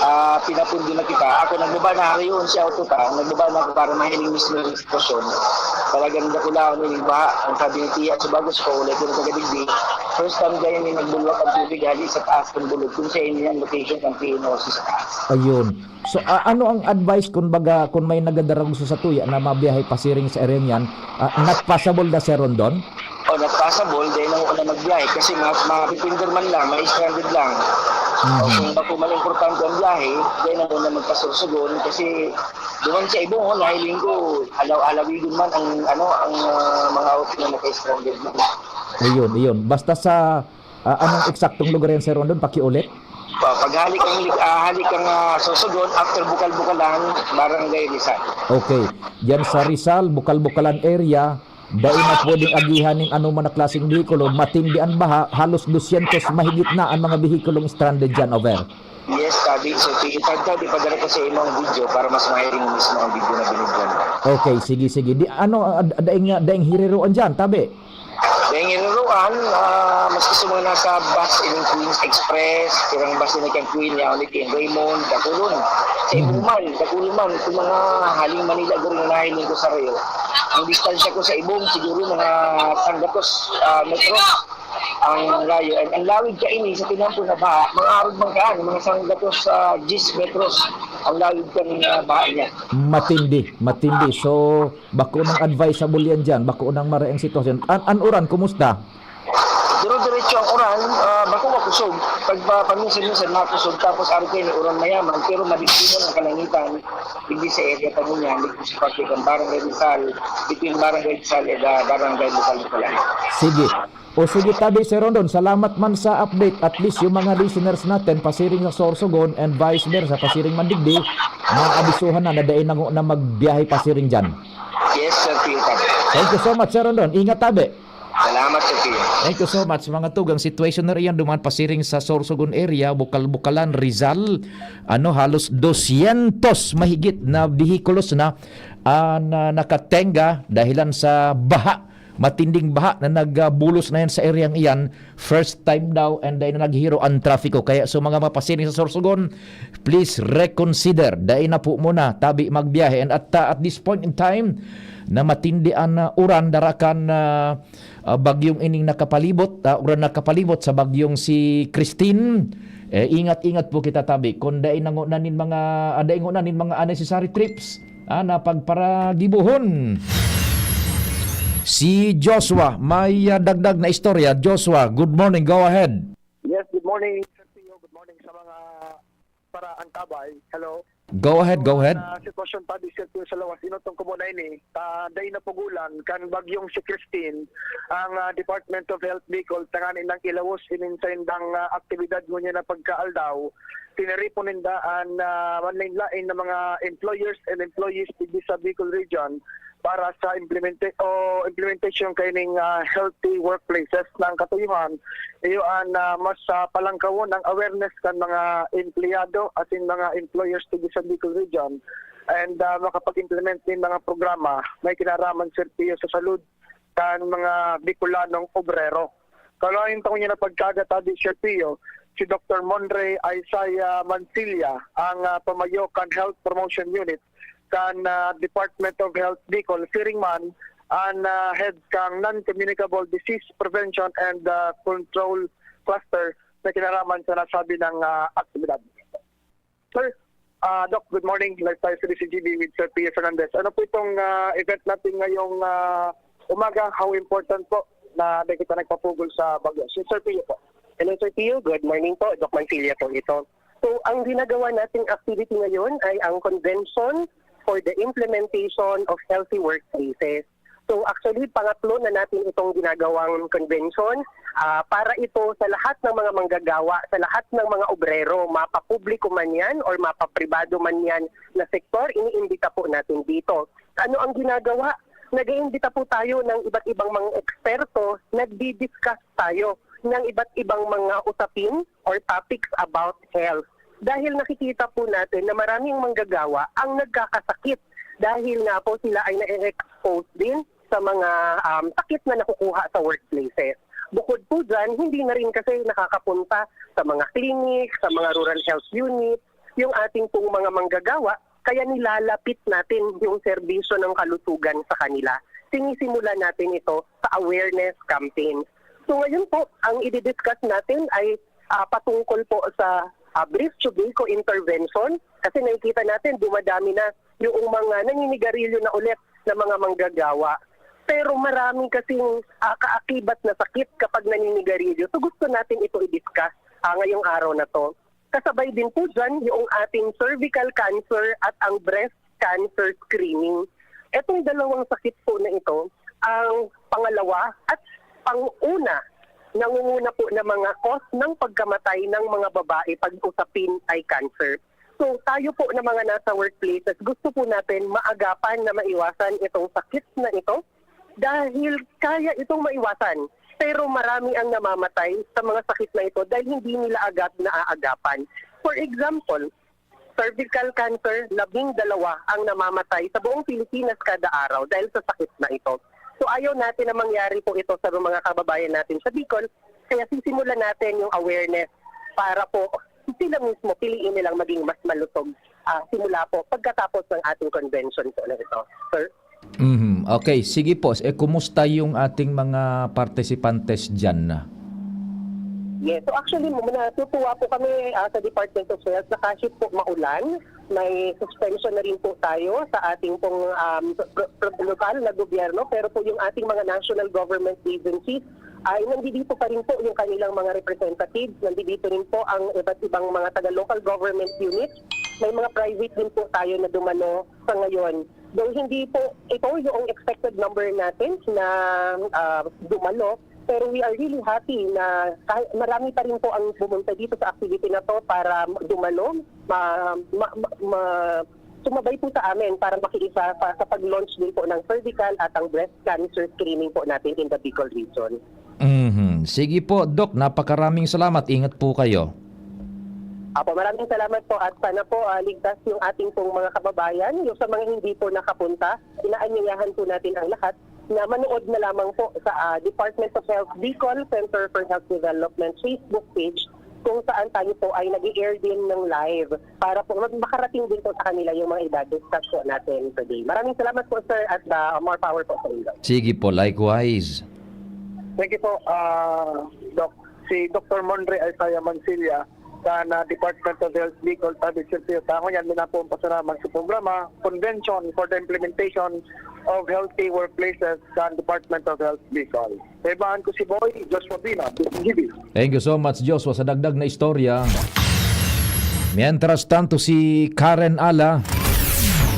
ah, pinapundo na kita. Ako, nagbaba na, harayon si auto ta, nagbaba na ako para mahiling mismo yung sitwasyon. Talagang dakulaon yung baha. Ang sabi ni Tia, sa bago sa kaulay, kung nagkadigdi, first time ganyan yung nagbulwak ang tubig, hali sa taas ng bulog. Kung sa inyo yan, location ng P N O C sa taas. Ayun. So, a- ano ang advice kung baga, kung may nagadaragos sa tuya na mabiyahe pasiring sa area niyan, ah, not possible na, Sir Rondon? O, not possible, dahil nang una magbiyahe. Kasi ma- mapipindir man lang, ma-stranded lang. O, Mhm. kung bako man importante ang biyahe, dahil nang una magpasursugon. Kasi duman sa ibong, oh, nahiling ko, alaw-alawigon man ang, ano, ang ah, mga auto na naka-stranded man. Ayun, ayun. Basta sa ah, anong eksaktong lugar yan, Sir Rondon? Pakiulit. Pa- Paghalik ang lig- ah, halik ang ah, Sorsogon after Bukal-Bukalan, Barangay Rizal. Okay. Diyan sa Rizal, Bukal-Bukalan area, dai na pwedeng agihan nin anoman na klaseng behikulo, matindi an baha, halos dosyentos mahigit na ang mga behikulong stranded diyan, over. Yes, tabi. So, tigitag ka, di padala ko sa imong video para mas mahiling mismo ang video na binidyoan. Okay, sige, sige. Di ano, ah, daing, daing hiriroan diyan, tabi. Dahil niruruan, ah, maski sa mga nasa bus, ining Queens Express, tirang bus na kang Queen, yaon ni King Raymond, dakulon. Sa Mhm. Ibuman, dakulon man, itong mga haling Manila, gurong nahiling ko sa rayo. Ang distansya ko sa Ibong, siguro mga sanggatos ah, metro ang layo. And ang lawig ka ini sa tinampo na baha, mga arog man kaan, mga sanggatos sa diyes metros ang lawig kan ah, baha niya. Matindi, matindi. So, bako nang advisable yan dyan. Bako nang maray ang sitwasyon. An, an uran, kumusta? Dire-diretso ang uran, ah, bako makusog. Pag pa- paminsan-minsan makusog, tapos araw kayo ni uran mayaman, pero madigdi na ang kalangitan. Hindi sa area pa niya, hindi sa parte ng Barangay Rizal, between Barangay Rizal and ah, Barangay Rizal Rizal. Sige. O sige, tabi, Sir Rondon, salamat man sa update. At least yung mga listeners natin, pasiring sa Sorsogon and vice versa, pasiring man digdi, maabisuhan na na dai na, na magbiyahe pasiring dyan. Yes, Sir Peter. Thank you so much, Sir Rondon. Ingat, tabi. Salamat, Sir Peter. Thank you so much, mga tugang. Situation na riyan duman pasiring sa Sorsogon area, Bukal-Bukalan, Rizal. Ano, halos dosyentos mahigit na vehicles na, ah, na nakatenga dahilan sa baha. Matinding baha na nagbulos na yan sa area iyan. First time daw and then naghiro ang trafiko. Kaya sa mga mapasiring sa Sorsogon, please reconsider. Dai na po muna tabi magbiyahe. And at, ah, at this point in time, na matindi ang ah, uran darakan na ah, bagyong ining nakapalibot, ah, uran nakapalibot sa bagyong si Christine. Eh, ingat-ingat po kita, tabi. Kung dai nango na nin mga, ah, dai ngo na nin mga unnecessary trips, ah, na pagparagibuhon. Si Joshua, may ah, dagdag na istorya. Joshua, good morning. Go ahead. Yes, good morning, Sir Pio. Good morning sa mga para antabay. Hello. Go ahead, go ahead. Sa sitwasyon pa di Sir Pio sa lawas, inutong ko muna ini. Ta dai na pugulan kan bagyong si Christine ang ah, Department of Health Bicol tanganing nang ilawos inin sa indang ah, aktibidad ngunyan na pagkaaldaw. Tiniripon ninda an ah, manlain-lain na mga employers and employees digdi sa Bicol Region para sa implementa- o implementation kaining ah, healthy workplaces na ang katuyuhan iyo an ah, mas ah, palangkawon ang awareness kan mga empleyado asin mga employers digdi sa Bicol Region and ah, makapag-implement nin mga programa may kinaraman serbiyo sa salud kan mga Bicolanong obrero. Kalayon ta ngunyan na pagkaaga ta di Sir Pio, si Doktor Monre Isaiah Mansilla ang ah, pamayo kan Health Promotion Unit kan ah, Department of Health Bicol, siring man an ah, head kan Non-Communicable Disease Prevention and ah, Control Cluster na kinaraman sa nasabi ng ah, aktibidad. Sir, ah, Doc, good morning. Live tayo sa D C G B with Sir Pio Fernandez. Ano po itong ah, event natin ngayong ah, umaga? How important po na may kita nagpapugol sa bagyo. Si Sir Pio po. Hello, Sir Pio. Good morning po. Doc Mancilia po ito. So, ang ginagawa nating activity ngayon ay ang Convention for the Implementation of Healthy Workplaces. So, actually, pangatlo na natin itong ginagawang convention. Ah, para ito sa lahat ng mga manggagawa, sa lahat ng mga obrero, mapapubliko man yan or mapapribado man yan na sektor, iniimbita po natin dito. Ano ang ginagawa? Nag-iimbita po tayo ng iba't ibang mga eksperto, nagdi-discuss tayo ng iba't ibang mga usapin or topics about health. Dahil nakikita po natin na maraming manggagawa ang nagkakasakit dahil nga po sila ay na-expose din sa mga, um, sakit na nakukuha sa workplaces. Bukod po dyan, hindi na rin kasi nakakapunta sa mga clinic, sa mga rural health unit, yung ating pong mga manggagawa, kaya nilalapit natin yung serbisyo ng kalusugan sa kanila. Sinisimula natin ito sa awareness campaign. So ngayon po, ang i-discuss natin ay, ah, patungkol po sa, ah, brief tobacco intervention kasi nakikita natin dumadami na yung mga naninigarilyo na ulit na mga manggagawa. Pero marami kasing, ah, kaakibat na sakit kapag naninigarilyo. So gusto natin ito i-discuss, ah, ngayong araw na to. Kasabay din po dyan yung ating cervical cancer at ang breast cancer screening. Itong dalawang sakit po na ito, ang pangalawa at pang-una, nangunguna po na mga cause ng pagkamatay ng mga babae pag usapin ay cancer. So tayo po na mga nasa workplaces, gusto po natin maagapan na maiwasan itong sakit na ito dahil kaya itong maiwasan. Pero marami ang namamatay sa mga sakit na ito dahil hindi nila agad naaagapan. For example, cervical cancer, labing dalawa ang namamatay sa buong Pilipinas kada araw dahil sa sakit na ito. So ayaw natin na mangyari po ito sa mga kababayan natin sa Bicol. Kaya sisimulan natin yung awareness para po sila mismo piliin nilang maging mas malusog, ah, simula po pagkatapos ng ating convention po na ito, sir. Mhm. Okay, sige po. Eh, kumusta yung ating mga participantes dyan? Yes. So actually, muna, natutuwa po kami, ah, sa Department of Health na kahit po maulan, may suspension na rin po tayo sa ating pong, um, pro- pro- lokal na gobyerno, pero po yung ating mga national government agencies ay nandito pa rin po yung kanilang mga representatives, nandito rin po ang iba't ibang mga taga-local government units, may mga private din po tayo na dumalo sa ngayon. Though hindi po ito yung expected number natin na, ah, dumalo, pero we are really happy na kahit marami pa rin po ang pumunta dito sa activity na to para dumalo, ma, ma, ma, ma, sumabay po sa amin para makiisa sa, sa pag-launch din po ng cervical at ang breast cancer screening po natin in the Bicol region. Mhm. Sige po, Doc. Napakaraming salamat. Ingat po kayo. Apo, maraming salamat po at sana po, ah, ligtas yung ating pong mga kababayan. Yung sa mga hindi po nakapunta, inaanyayahan po natin ang lahat na manood na lamang po sa, ah, Department of Health Bicol Center for Health Development Facebook page kung saan tayo po ay nag-i-air din ng live para po mag- makarating din po sa kanila yung mga idadiscuss po natin today. Maraming salamat po, sir, at, ah, more power po sa inyo. Sige po, likewise. Thank you po, ah, Doc. Si Doctor Monre Isaiah Mansilla, sa na Department of Health Bicol, Province of Tango, yan, minapong pasalamat sa programa, Convention for the Implementation of Healthy Workplaces sa Department of Health Bicol. Kaibahan ko si Boy Joshua Bina, B C G B. Thank you so much, Joshua, sa dagdag na istorya. Mientras tanto, si Karen Ala,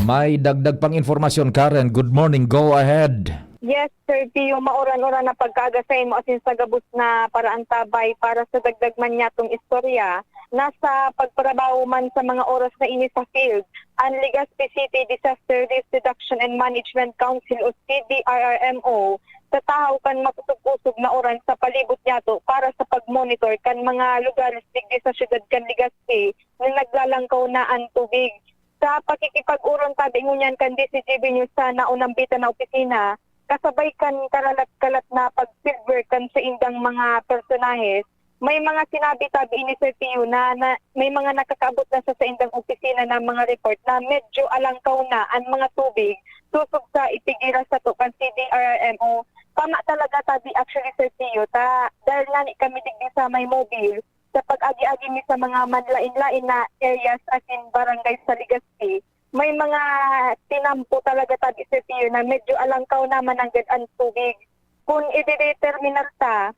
may dagdag pang informasyon. Karen, good morning. Go ahead. Yes, Sir Pio, mauran-uran na pagkaaga sa imo asin sa gabos na paraantabay. Para sa dagdag man niyatong istorya, nasa pagtrabaho man sa mga oras na ini sa field, ang Legazpi City Disaster Risk Reduction and Management Council o C D R R M O, sa tahaw kan makusog-kusog na oras sa palibot niyato para sa pag-monitor kan mga lugares digdi sa syudad kan Legazpi na naglalangkaw na an tubig. Sa pakikipag-oron tabi ngunyan kan D Z G B News sa naunang bita na opisina, kasabay kan karalat-kalat na pag-fieldwork kan saindang mga personahes, may mga sinabi tabi ini Sir Pio na, na may mga nakakaabot na sa saindang opisina na mga report na medyo alangkaw na an mga tubig sosog sa ipigira sato kan C D R R M O. Tama talaga tabi actually Sir Pio, ta dahil ngani kami digdi sa may mobile, sa pag-agi-agi mi sa mga manlain-lain na areas asin barangay sa Legazpi, may mga tinampo talaga tabi Sir Pio na medyo alangkaw na mananggad an tubig. Kun idedeterminar ta,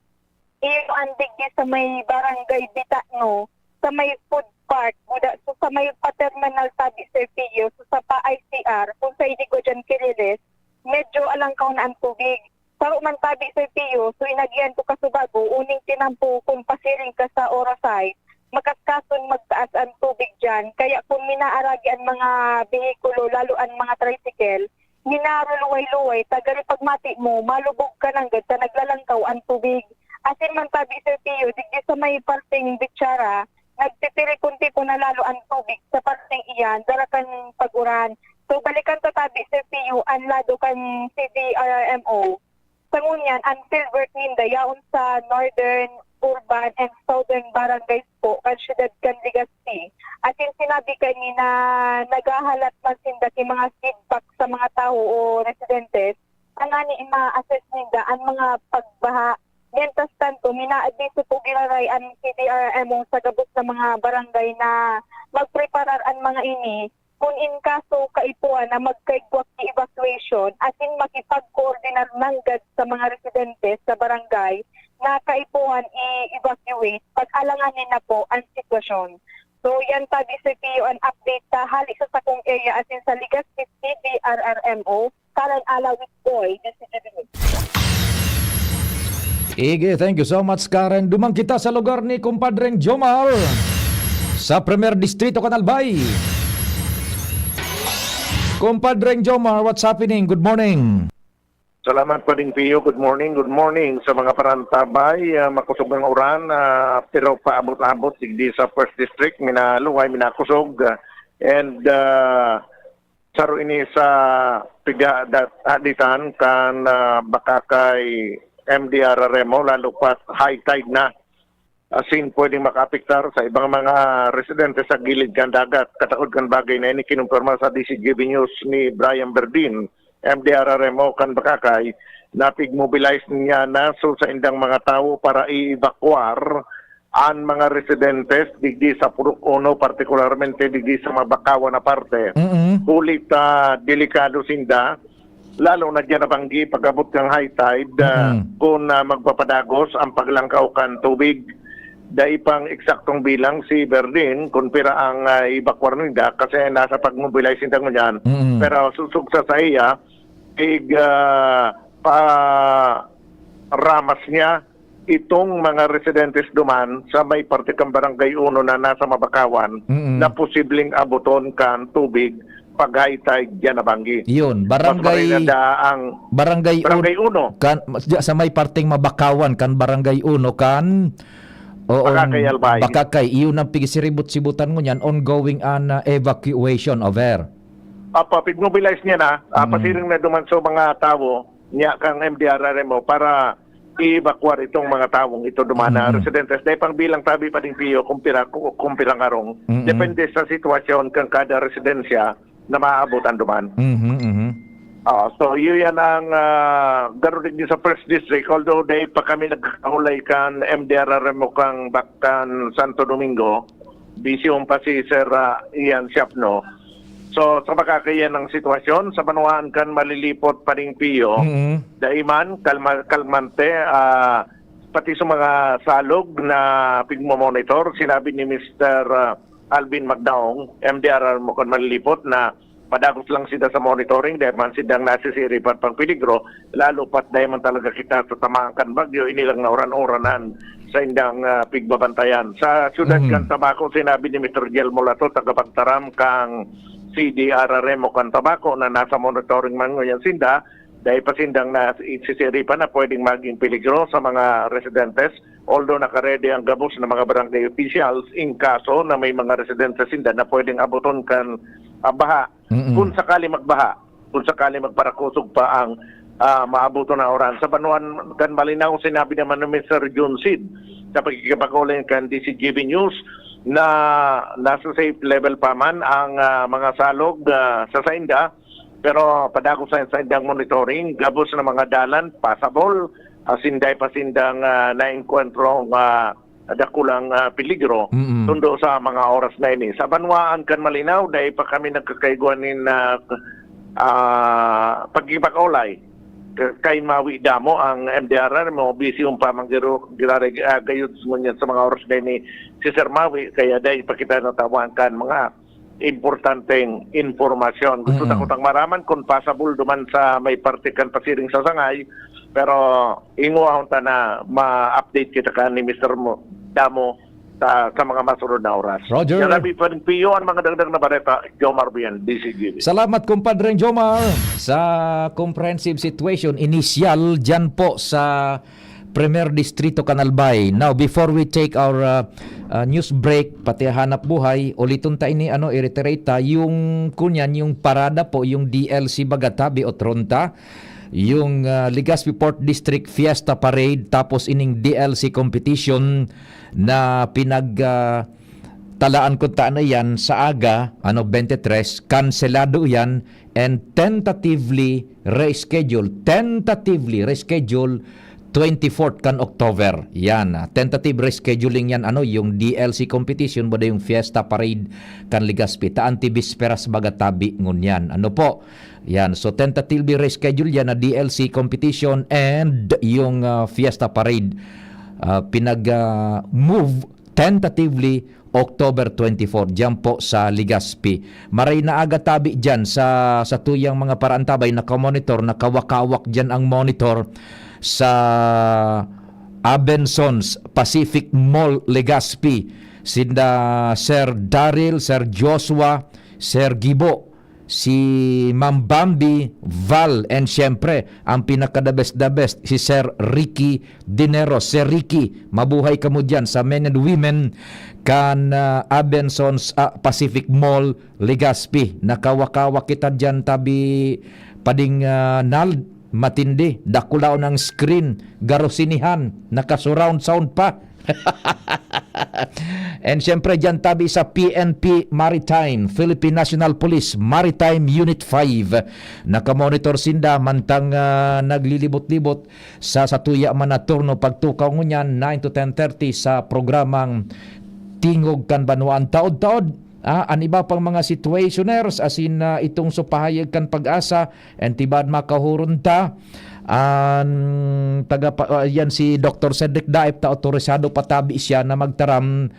iyo an digdi sa may Barangay Bitano, sa may food park, guda-, so sa may pa-terminal tabi, Sir Pio, so sa pa-I C R, kung sa Inigo diyan Kiriles, medyo alangkaw na an tubig. Saro man tabi, Sir Pio, so inagihan ko kasubago, uning tinampo kun pasiring ka sa Orasay, makaskason magtaas an tubig diyan. Kaya kun minaaragi an mga behikulo, lalo an mga tricycle, minaruluway-luway, ta garo pagmati mo, malubog ka nanggad ta naglalangkaw an tubig. Asin man tabi, Sir Pio, digdi sa may parteng Bichara, nagtitiripontipo na lalo an tubig sa parteng iyan, dara kan pag-uran. So, balikan ta tabi, Sir Pio, an lado kan C D R R M O. Sa ngunyan, an fieldwork ninda yaon sa northern, urban, and southern barangays po kan siyudad kan Legazpi. Asin sinabi kani na naghahalat man sinda ki mga feedback sa mga tawo o residentes, tanganing ma-assess ninda an mga pagbaha. Mientras tanto, minaabiso po giraray an C D R R M O sa gabos na mga barangay na magpreparar an mga ini kun in kaso kaipuhan na magkaigwa ki evacuation asin makipagkoordinar nanggad sa mga residente sa barangay na kaipuhan i-evacuate, pag-alanganin na po an sitwasyon. So, yan tabi, Sir Pio, an update ta hali sa sakong area asin sa Legazpi C D R R M O, Karen Alawit Boy, D C G News. Ige, thank you so much, Karen. Duman kita sa lugar ni Kumpadreng Jomar sa Primer Distrito kan Albay. Kumpadreng Jomar, what's happening? Good morning. Salamat, Pading Pio. Good morning, good morning sa mga parantabay. Ah, makusog ang uran, ah, pero paabot-abot digdi sa First District, minaluway, minakusog. Ah, and, ah, saro ini sa piga-, dat-, haditan kan, ah, Bakakay M D R Remo, lalo pat high tide na. Asin pwedeng makaapektar sa ibang mga residente sa gilid kan dagat. Katakod kan bagay na ini, kinumpirma sa D C G B News ni Brian Berdin, M D R R M O kan Bakakay, na pig-mobilize niya na so sa indang mga tawo para i-evacuar an mga residentes digdi sa Purok Uno, partikularmente digdi sa Mabakawan na parte. Mm-mm. Huli ta delikado sinda, lalo na diyan na banggi pag-abot kan high tide, ah, Mm. kun, ah, magpapadagos ang paglangkaw kan tubig. Dai pang eksaktong bilang si Berdin kun pira ang, ah, evacuar ninda kasi nasa pag-mobilize sinda ngunyan. Mm. Pero sosog sa saiya, ig, ah, pa ramas niya itong mga residentes duman sa may parte kan Barangay Uno na nasa Mabakawan Mm. na posibleng aboton kan tubig pag high tide diyan na banggi. Yun, Mas Barangay, maray na daa ang Barangay Un-, Barangay Uno. Kan, mas, diya sa may parteng Mabakawan kan Barangay Uno kan, oo, Bakakay, Albay. Bakakay, iyon ang pigisiribot-sibutan ngunyan, ongoing an, ah, evacuation, over. Apa, pig-mobilize niya na, ah, Mm. pasiring na duman sa mga tawo niya kang M D R R M O para i-evacuar itong mga tawong ito duman na Mm. residentes. Dahil pang bilang tabi pa ding Pio, kung pira, kung pirang arong. Mm. Depende sa sitwasyon kang kada residensya na maaabotan duman. Mhm, mhm. Ah, so, yun yan ang, ah, garo digdi sa First District. Although, dahil pa kami nagkakaulay kan M D R R M o kang Bak-, kan Santo Domingo, busy pa si Sir, ah, Ian Siapno. So, sa makakayan ng sitwasyon, sa banwaan kan Malilipot, Pading Pio, Mm. dai man, kalma-, kalmante, ah, pati sa mga salog na pigmomonitor, sinabi ni Mister, ah, Alvin Magdaong, M D R R mo kan Malilipot, na padagos lang sila sa monitoring, dahil man silang nasisiripan pang peligro, lalo pat dahil man talaga kita sa tamaan kan bagyo, ini lang na uran-uranan sa indang, ah, pigbabantayan. Sa siyudad Mm. kan Tabaco, sinabi ni Mister Guillermo Lato, tagapagtaram kang C D R R M o kan Tabaco, na nasa monitoring man ngunyan sinda, dahil pa sindang nasisiripan na pwedeng maging peligro sa mga residentes, although nakaredy ang gabos na mga barangay officials in kaso na may mga residentes sinda na pwedeng aboton kan, ah, baha. Mm-mm. Kung sakali magbaha, kung sakali magparakusog pa ang, ah, maaboton na uran. Sa banwaan kan Malinao, sinabi naman ni Mister Jun Sid sa pakikipag-ugnayan kan D C G B News na nasa safe level pa man ang, ah, mga salog, ah, sa sainda, pero padagos sa saindang monitoring, gabos na mga dalan, passable, asin dai pa sindang, ah, naengkwentrong, ah, dakulang, ah, peligro Mm. sundo sa mga oras na ini. Sa banwaan kan Malinao, dai pa kami nagkakaigwa nin, ah, ah, pagkipag-olay. Kay mawi damo ang M D R R mo, busy yung pamang giro-, girarag-, ah, gayod ngunyan sa mga oras na ini si Sir Mawi, kaya dai pa kita natawan kan mga importanteng impormasyon. Gusto Mm. ta kutang maraman kung possible duman sa may parte kan pasiring sa sangay, pero ingwahon ta na ma-update kita kan ni Mister Mo, Damo sa, sa mga masunod na oras. Roger. Yan ang P O N P O, ang mga dagdag na bareta, Jomar Bien, D C G B. Salamat, Compadre Jomar, sa comprehensive situation initial dyan po sa Primer Distrito, Canalbay. Now, before we take our, uh, uh, news break, pati hanap buhay, uliton ta ini, ano, i-reiterate ta, yung kunyan, yung parada po, yung D L C Bagatabi o Tronta, yung, uh, Legazpi Port District Fiesta Parade, tapos ining D L C competition na pinag, uh, talaan ko ta na yan sa aga, ano, twenty-three, kanselado yan, and tentatively reschedule, tentatively reschedule twenty-fourth kan October. Yan, ah, tentative rescheduling yan, ano, yung D L C competition, bada yung Fiesta Parade kan Legazpi. Ta antibisperas baga tabi ngunyan. Ano po? Yan, so tentatively reschedule yan na D L C competition and yung, ah, Fiesta Parade. Ah, pinag, ah, move tentatively October twenty-four, diyan po sa Legazpi. Maray na aga tabi diyan sa, sa tuyang mga paraantabay, nakamonitor, nakawakawak diyan ang monitor sa Abendson's Pacific Mall, Legazpi. Sinda Sir Daryl, Sir Joshua, Sir Gibo, si Ma'am Bambi, Val, and siyempre, ang pinaka-the best, the best, si Sir Ricky Dinero. Sir Ricky, mabuhay kamo diyan sa men and women kan, ah, Abendson's, ah, Pacific Mall, Legazpi. Nakawakawa kita diyan, tabi pading, ah, Nald, matindi. Dakulaon ang screen, garosinihan, naka-surround sound pa. And siyempre, diyan tabi sa P N P Maritime, Philippine National Police Maritime Unit five. Nakamonitor sinda mantang, ah, naglilibot-libot sa satuya man na turno pagtukaw ngunyan, nine to ten thirty sa programang Tingog kan Banwaan. Taod-taod, ah, an iba pang mga situationers, asin, ah, itong supahayag kan Pag-asa, and tibad makahuron ta, an taga pa, ah, yan si Doktor Cedric Daip, ta otorisado pa tabi siya na magtaram,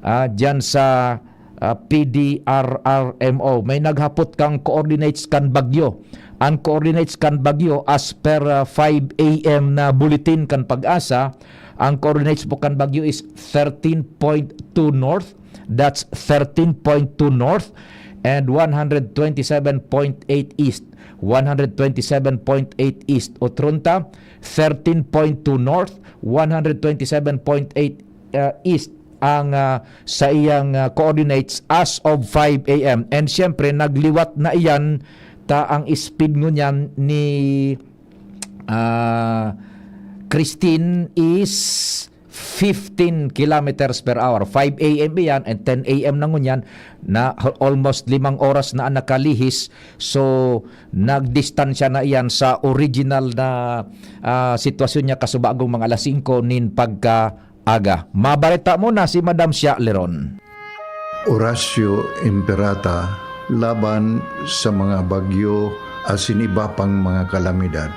ah, diyan sa, ah, P D R R M O. May naghapot kang coordinates kan bagyo. Ang coordinates kan bagyo as per, ah, five A M na bulletin kan Pag-asa, ang coordinates po kan bagyo is thirteen point two north, that's thirteen point two north, and one hundred twenty-seven point eight east. One hundred twenty-seven point eight east. Otronta, thirteen point two north, one hundred twenty-seven point eight, uh, east ang, uh, sa iyang, uh, coordinates as of five A M. And siyempre, nagliwat na iyan, ta ang speed ngunyan ni, ah, Christine is fifteen kilometers per hour. Five A M iyan and ten A M na ngunyan, na almost limang oras na ang nakalihis. So, nagdistansya na iyan sa original na, ah, sitwasyon niya kasubagong mga alas singko nin pagkaaga. Mabareta mo na si Madam Shia Leron. Oratio Imperata laban sa mga bagyo asin iba pang mga kalamidad.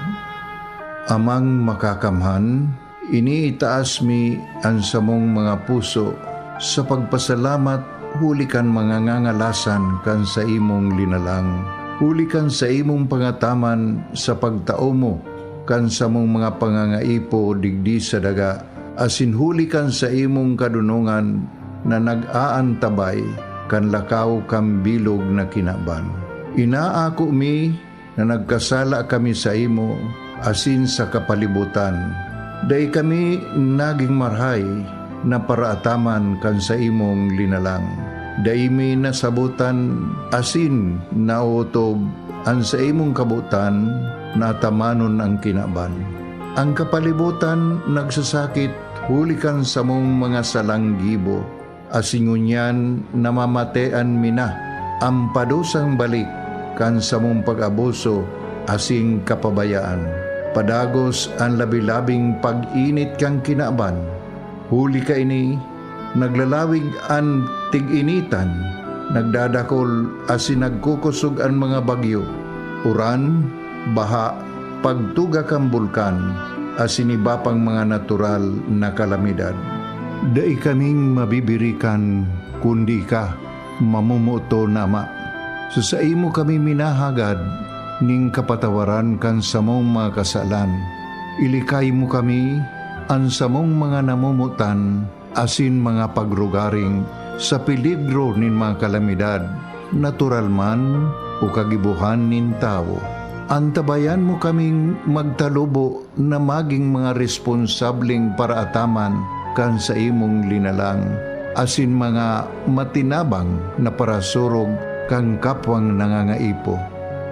Amang Makakamhan, iniitaas mi an samong mga puso sa pagpasalamat huli kan mga ngangalasan kan saimong linalang, huli kan saimong pangataman sa pagtao mo kan samong mga pangangaipo digdi sa daga, asin huli kan saimong kadonongan na nag-aantabay kan lakaw kan bilog na kinaban. Inaako mi na nagkasala kami saimo asin sa kapalibotan. Dai kami nagin marahay na paraataman kan saimong linalang. Dai mi nasabotan asin naotob an saimong kabotan na atamanon an kinaban. An kapalibotan nagsasakit huli kan samong mga salang gibo, asin ngunyan namamatean mi na an padusang balik kan samong pag-abuso asin kapabayaan. Padagos an labi-labing pag-init kan kinaban. Huli kaini, naglalawig an tig-initan, nagdadakol asin nagkukosog an mga bagyo, uran, baha, pagtuga kan bulkan, asin iba pang mga natural na kalamidad. Dai kaming mabibirikan, kundi ika, mamomoton, Ama. Sa saimo kami minahagad nin kapatawaran kan samong mga kasalan. Ilikay mo kami, an samong mga namomotan, asin mga pagrugaring sa peligro nin mga kalamidad, natural man o kagibohan nin tawo. Antabayan mo kaming magtalubo na maging mga responsableng paraataman kan saimong linalang, asin mga matinabang na parasurog kan kapwang nangangaipo.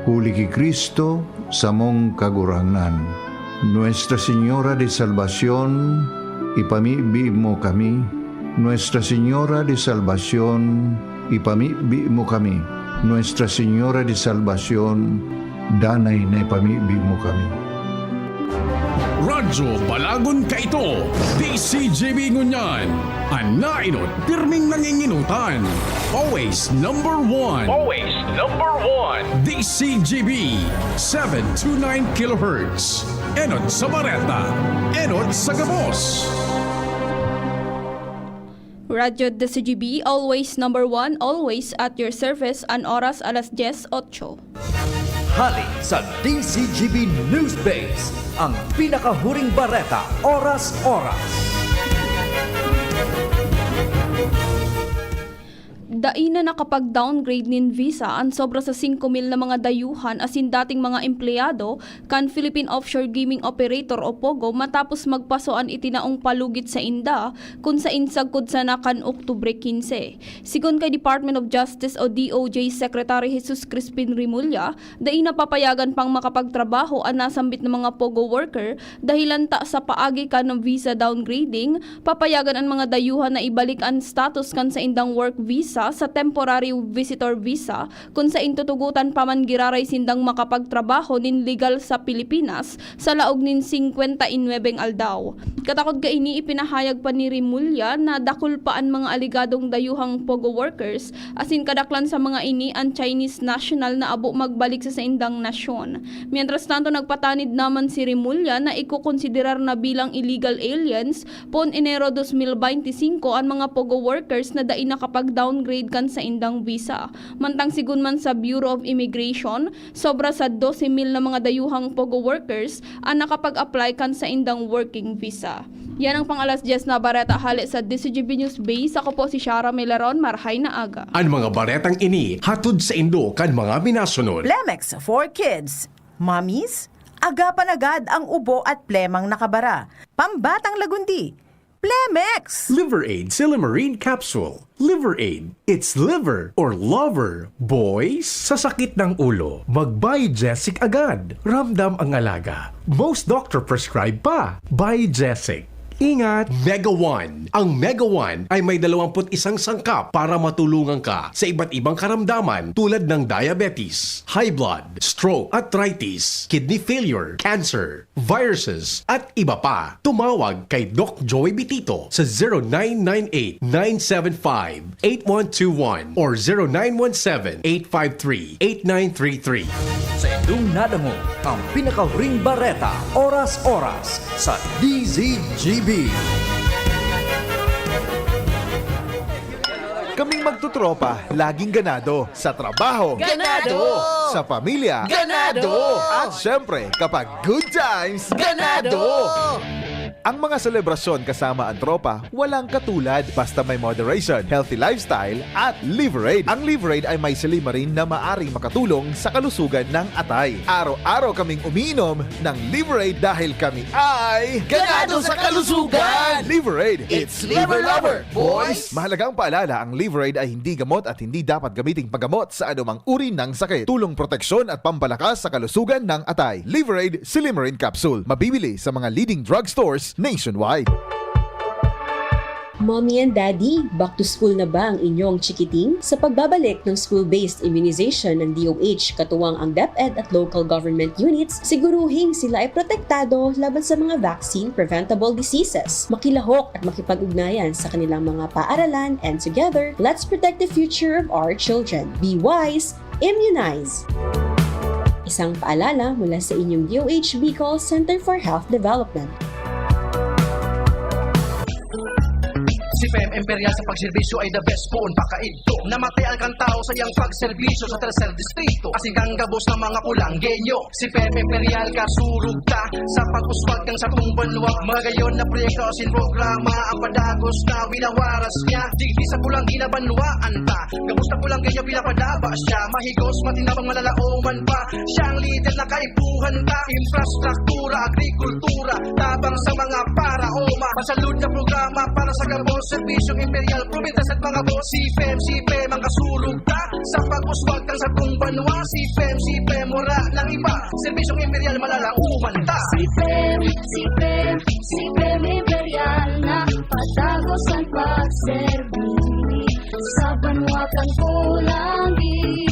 Huli ki Cristo, samong Kagurangnan. Nuestra Señora de Salvacion, ipamibi mo kami. Nuestra Señora de Salvacion, ipamibi mo kami. Nuestra Señora de Salvacion, danay na ipamibi mo kami. Radyo Balagon Kaito, D C G B ngunyan. An naenot, pirming nangingenotan. Always number one. Always number one. D C G B, seven two nine kilohertz. Enot sa bareta, enot sa gabos. Radyo D C G B, always number one, always at your service, an oras alas dyes otso. Hali sa D C G B News Base, ang pinakahuring bareta, oras-oras. Dai na nakapag-downgrade nin visa an sobra sa singko mil na mga dayuhan asin dating mga empleyado kan Philippine Offshore Gaming Operator o POGO matapos magpaso an itinaong palugit sainda, kun sain sagkod sana kan Oktubre quince. Sigon kay Department of Justice o D O J Secretary Jesus Crispin Remulla, dai na papayagan pang makapagtrabaho an nasambit na mga POGO worker dahilan ta sa paagi kan visa downgrading, papayagan an mga dayuhan na ibalik an status kan saindang work visa sa temporary visitor visa, kun sain tutugotan pa man giraray sindang makapagtrabaho nin legal sa Pilipinas sa laog nin singkwenta y nuebeng aldaw. Katakod kaini, ipinahayag pa ni Remulla na dakul pa an mga alegadong dayuhang POGO workers, asin kadaklan sa mga ini an Chinese national na abo magbalik sa saindang nasyon. Mientras tanto, nagpatanid naman si Remulla na ikokonsiderar na bilang illegal aliens poon Enero dos mil baynte singko an mga POGO workers na dai nakapag-downgrade kan saindang visa. Mantang sigon man sa Bureau of Immigration, sobra sa dose mil na mga dayuhang POGO workers an nakapag-apply kan saindang working visa. Yan ang pang alas dyes na bareta hale sa D C G B News Base. Ako po si Shara Melaron. Marhay na aga. An mga baretang ini hatod saindo kan mga minasunod. Plemex for Kids. Mommies, agapan agad ang ubo at plemang nakabara. Pambatang lagundi, Plemex! Liver Aid Silymarin Capsule. Liver Aid. It's liver or lover, boys. Sa sakit ng ulo, mag-Biogesic agad. Ramdam ang alaga. Most doctor prescribe pa. Biogesic. Ingat! Mega One. Ang Mega One ay may dalawampu't isang sangkap para matulungan ka sa iba't ibang karamdaman tulad ng diabetes, high blood, stroke, arthritis, kidney failure, cancer, viruses, at iba pa. Tumawag kay Doc Joey Bitito sa zero nine nine eight, nine seven five, eight one two one or zero nine one seven, eight five three, eight nine three three. Sa indong nadangog ang pinakahuring bareta, oras-oras, sa D Z G B. Kaming magtutropa, laging ganado. Sa trabaho, Ganado! Sa pamilya, Ganado! At syempre, kapag good times, Ganado! Ang mga selebrasyon kasama ang tropa, walang katulad. Basta may moderation, healthy lifestyle, at Liverade. Ang Liverade ay may silymarin na maaring makatulong sa kalusugan ng atay. Araw-araw kaming umiinom ng Liverade dahil kami ay Ganado sa kalusugan! Liverade, it's Liver Lover, boys! Mahalagang paalala, ang Liverade ay hindi gamot at hindi dapat gamiting paggamot sa anumang uri ng sakit. Tulong, proteksyon at pampalakas sa kalusugan ng atay. Liverade Silymarin Capsule. Mabibili sa mga leading drugstores nationwide. Mommy and Daddy, back to school na ba ang inyong chikiting? Sa pagbabalik ng school-based immunization ng D O H, katuwang ang DepEd at local government units, siguruhing sila ay protektado laban sa mga vaccine-preventable diseases. Makilahok at makipag-ugnayan sa kanilang mga paaralan, and together, let's protect the future of our children. Be wise, immunize! Isang paalala mula sa inyong D O H Bicol Center for Health Development. Si P M Imperial sa pagserbisyo ay the best poon pakaidto. Namatay ang kantao sa iyang pagserbisyo sa Tercer Distrito. Asin kang gabos ng mga pulanggenyo. Si P M Imperial kasurog ta sa pag-uswag kan satong banwa. Magayon na proyekto asin programa ang padagos na winawaras niya. Digdi sa pulang ginabanwaan ta. Gabos na pulang ganyan pinapadaba siya. Mahigos, matinabang malalaoman pa. Siyang lider na kaipuhan ta. Infrastruktura, agrikultura, tabang sa mga paraoma. Pasalud na programa para sa gabos. Serbisyong imperial, probinsya at mga boss. Si P M, si P M ang kasurog ta. Sa pag-uswag kan satong banwa. Si P M, si P M, wala nang iba. Serbisyong imperial, malalaoman ta. Si P M, si P M, si P M Imperial na patagos ang pagserbi sa banwa kan Pulangi.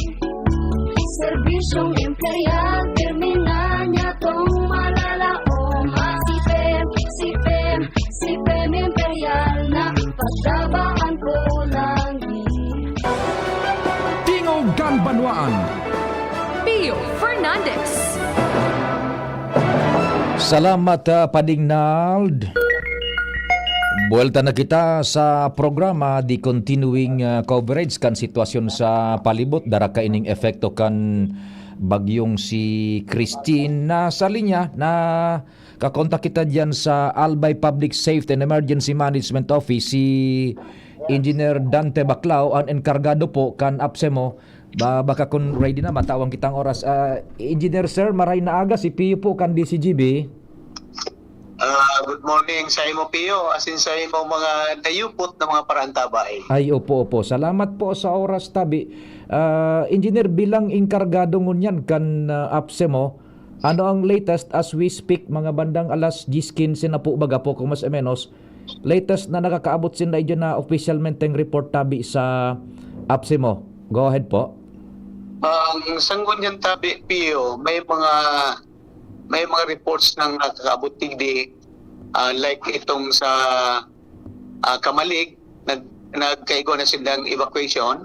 Serbisyong imperial, pirmi na niya tong malalaoma. Si P M, si P M, si P M Imperial na pagdabaan Pulangi. Tingog kan Banwaan. Pio Fernandez. Salamat, ah, Pading Nald. Buwelta na kita sa programa, the continuing, ah, coverage kan sitwasyon sa palibot, dara kaining epekto kan bagyong si Christine. Na sa linya, nakakontak kita diyan sa Albay Public Safety and Emergency Management Office, si Engineer Dante Baclao, ang enkargado po kan APSEMO. Ba, baka kung ready na, matawan kitang oras. Ah, Engineer Sir, maray na aga, si Pio po kan D C G B. Ah, good morning sa imo, Pio. Asin sa imo mga dayupot na mga paraantabay. Ay, opo, opo. Salamat po sa oras, tabi. Ah, Engineer, bilang enkargado ngunyan kan, ah, APSEMO, ano ang latest as we speak, mga bandang alas diyes quince na po, baga po, kung mas o menos, latest na nakakaabot sinda idyo na opisyalmenteng report, tabi, sa APSEMO? Go ahead po. Ang sa ngunyan, tabi, Pio, may mga may mga reports nang nakakaabot digdi, ah, like itong sa, ah, Camalig, nag nagkaigwa na sindang evacuation,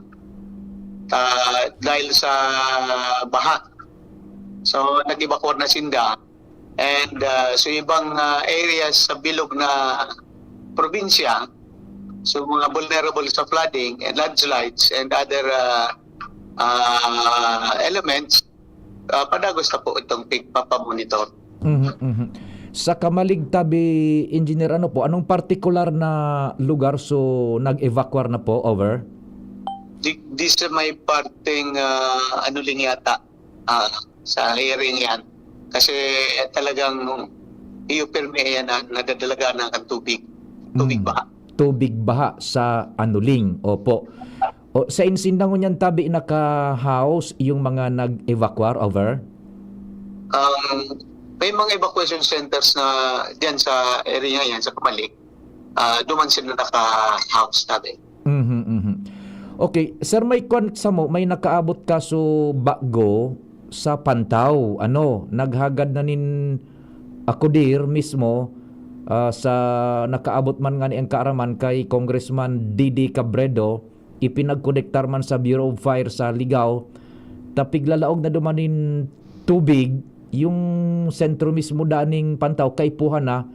ah, dahil sa baha. So, nag-evacuate na sinda. And, ah, so ibang, ah, areas sa bilog na probinsya, so mga vulnerable sa flooding and landslides and other, ah, ah, elements, ah, padagos na po itong pigpapamonitor. Mhm, mhm. Sa Camalig, tabi, Engineer, ano po, anong partikular na lugar so nag-evacuar na po? Over? Di, di sa may parteng, ah, Anuling yata, ah, sa hearing yan. Kasi talagang iyo pirmi yan na nadadalagan ng tubig. Tubig Mm. baha. Tubig baha sa Anuling. Opo. O, sa insindangon niyan, tabi, naka-house yung mga nag-evacuar? Over? Um, may mga evacuation centers na diyan sa area yan, sa Camalig. Ah, duman sila naka-house dati. Mhm, mhm. Okay, sir, may kwan sa mo, may nakaabot ka so bago sa Pantaw, ano, naghagad na nin akudir mismo, ah, sa nakaabot man nga ni ang kaaraman kay Congressman D D Cabredo, ipinagkonektar man sa Bureau of Fire sa Ligao, ta piglalaog na duman nin tubig, yung sentro mismo daning Pantaw, kaipuhan na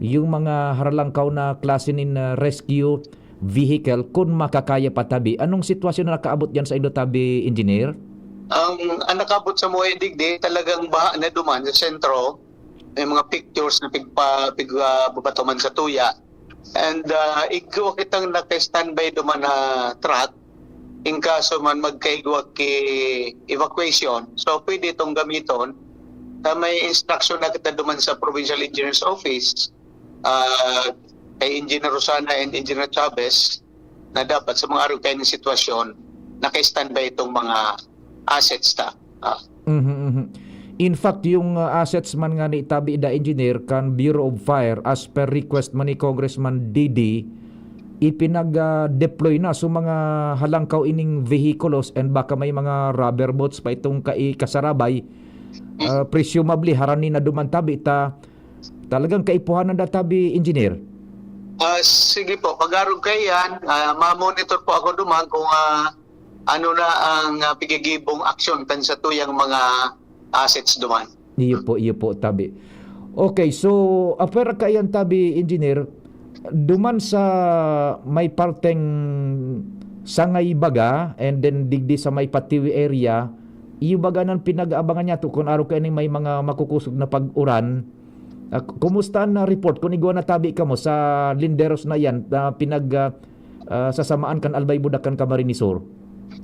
yung mga haralangkaw na klase nin, ah, rescue vehicle, kun makakaya pa, tabi. Anong sitwasyon na nakaabot diyan sa indo, tabi, Engineer? Ang, ang nakabot sa mga digdi, talagang baha na duman sa sentro. May mga pictures na pigpa, pig, ah, babatuman sa tuya. And, ah, igwa kitang naka-standby duman na truck. In kaso man magkaigwa ki evacuation, so pwede itong gamiton. Ah, may instruction na kita duman sa Provincial Engineers Office, ah, kay Engineer Rosana and Engineer Chavez, na dapat sa mga araw kayo ng sitwasyon, naka-standby itong mga assets ta. Ah. Mhm, mhm. In fact, yung, ah, assets man nga ni, tabi, da, Engineer, kan Bureau of Fire, as per request man ni Congressman D D, ipinag, ah, deploy na so mga halangkaw ining vehikulos, and baka may mga rubber boats pa itong kai-, kasarabay. Ah, presumably, harani na duman, tabi, ta talagang kaipuhanan da, tabi, Engineer. Ah, sige po, pag-arog kayo yan, ah, ma-monitor po ako duman kung, ah, ano na ang, ah, pigigibong aksyon kan sa tuyang mga assets duman. Iyo po, iyo po, tabi. Okay, so, apwera kaiyan, tabi, Engineer, duman sa may parteng Sangay baga, and then digdi sa may Patiwi area, iyo baga nan pinag-aabangan niyato kun arog kaining may mga makukusog na pag-uran. Ah, kumusta an, ah, report kun igwa na tabi kamo sa linderos na iyan na pinag, ah, ah, sasamaan kan Albay Budak kan Camarines Sur?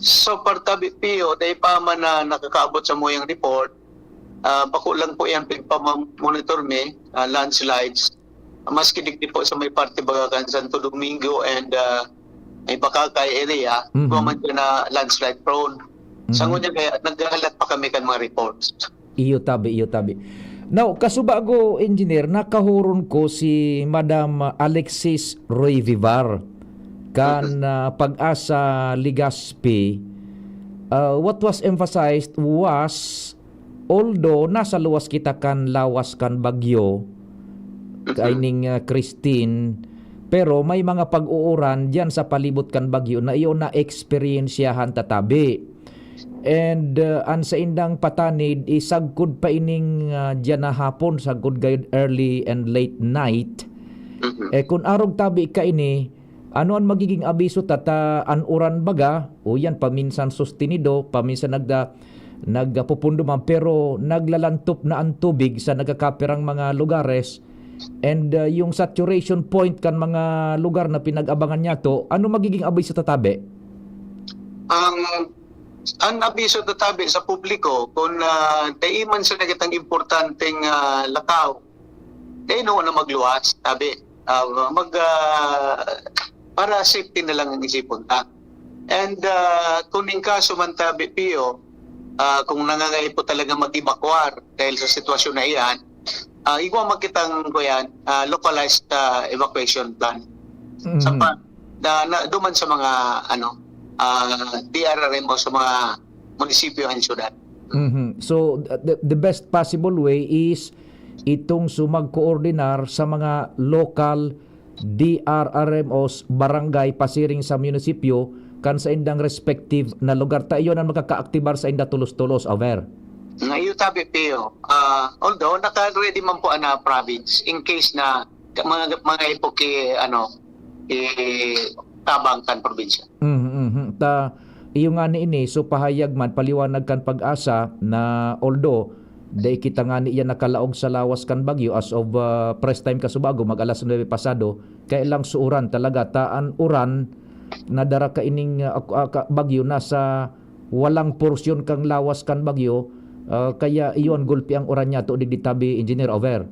So far, tabi, Pio, dai pa man na nakakaabot sa muyang report. Ah, bako lang po yan pigpamamonitor mi, ah, landslides. Maski digdi po sa may parte baga kan Santo Domingo and, ah, may Bacacay area, Mhm. igwa man dyan na landslide prone. Sa Mhm. ngunyan kaya, naghahalat pa kami kan mga reports. Iyo tabi, iyo tabi. Now, kasubago, Engineer, nakahuron ko si Madam Alexis Roy Vivar kan, Mhm. ah, Pag-asa Legazpi. Ah, what was emphasized was, although nasa luwas kita kan lawas kan bagyo, Mhm. kaining, ah, Christine, pero may mga pag-uuran diyan sa palibot kan bagyo na iyo na-eksperyensyahan ta tabi. And, ah, an saindang patanid, isagkod pa ining, ah, diyan na hapon, sagkod gayod early and late night. Mhm. Eh, kun arog tabi kaini, ano an magiging abiso ta, ta an uran baga, o yan, paminsan sustenido, paminsan nagda-, nagpupundo man, pero naglalantop na an tubig sa nagkakapirang mga lugares, and, ah, yung saturation point kan mga lugar na pinag-abangan niyato, ano magiging abiso ta tabi? Ang, ang abiso ta tabi sa publiko, kung, ah, dai man sa kitang importanteng, ah, lakaw, dai na magluwas, tabi. Ah, mag, ah, para safety na lang ang isipon ta. And, ah, kung in kaso man tabi, Pio, ah, kung nangangaipo talaga mag-evacuar dahil sa sitwasyon na iyan, ah, igwa man kitang, kuyan, ah, localized, ah, evacuation plan. Sa Mhm. pa-, na, na, duman sa mga, ano, ah, D R R M o sa mga munisipyo and syudad. Mhm. So, the, the best possible way is itong sumag-koordinar sa mga local D R R M Os, barangay, pasiring sa munisipyo, kan saindang respective na lugar. Ta iyon ang makakaaktibar sainda tolos-tolos, over. Nga iyo tabi, Pio. Ah, although naka-ready man po ang, ah, province in case na ka-, mga, mga ipo ki-, ano, itabang kan probinsya. Mhm, mhm. Ta, iyo ngani ini, so pahayag man, paliwanag kan Pag-asa na although dai kita ngani iyan nakalaog sa lawas kan bagyo as of, ah, press time kasubago, mag alas nuebe pasado, kaya lang sa uran talaga, ta an uran na dara kaining, ah, ak-, ah, ka-, bagyo nasa walang porsyon kan lawas kan bagyo, ah, kaya iyon, gulpi ang uran niyato digdi tabi, Engineer, over.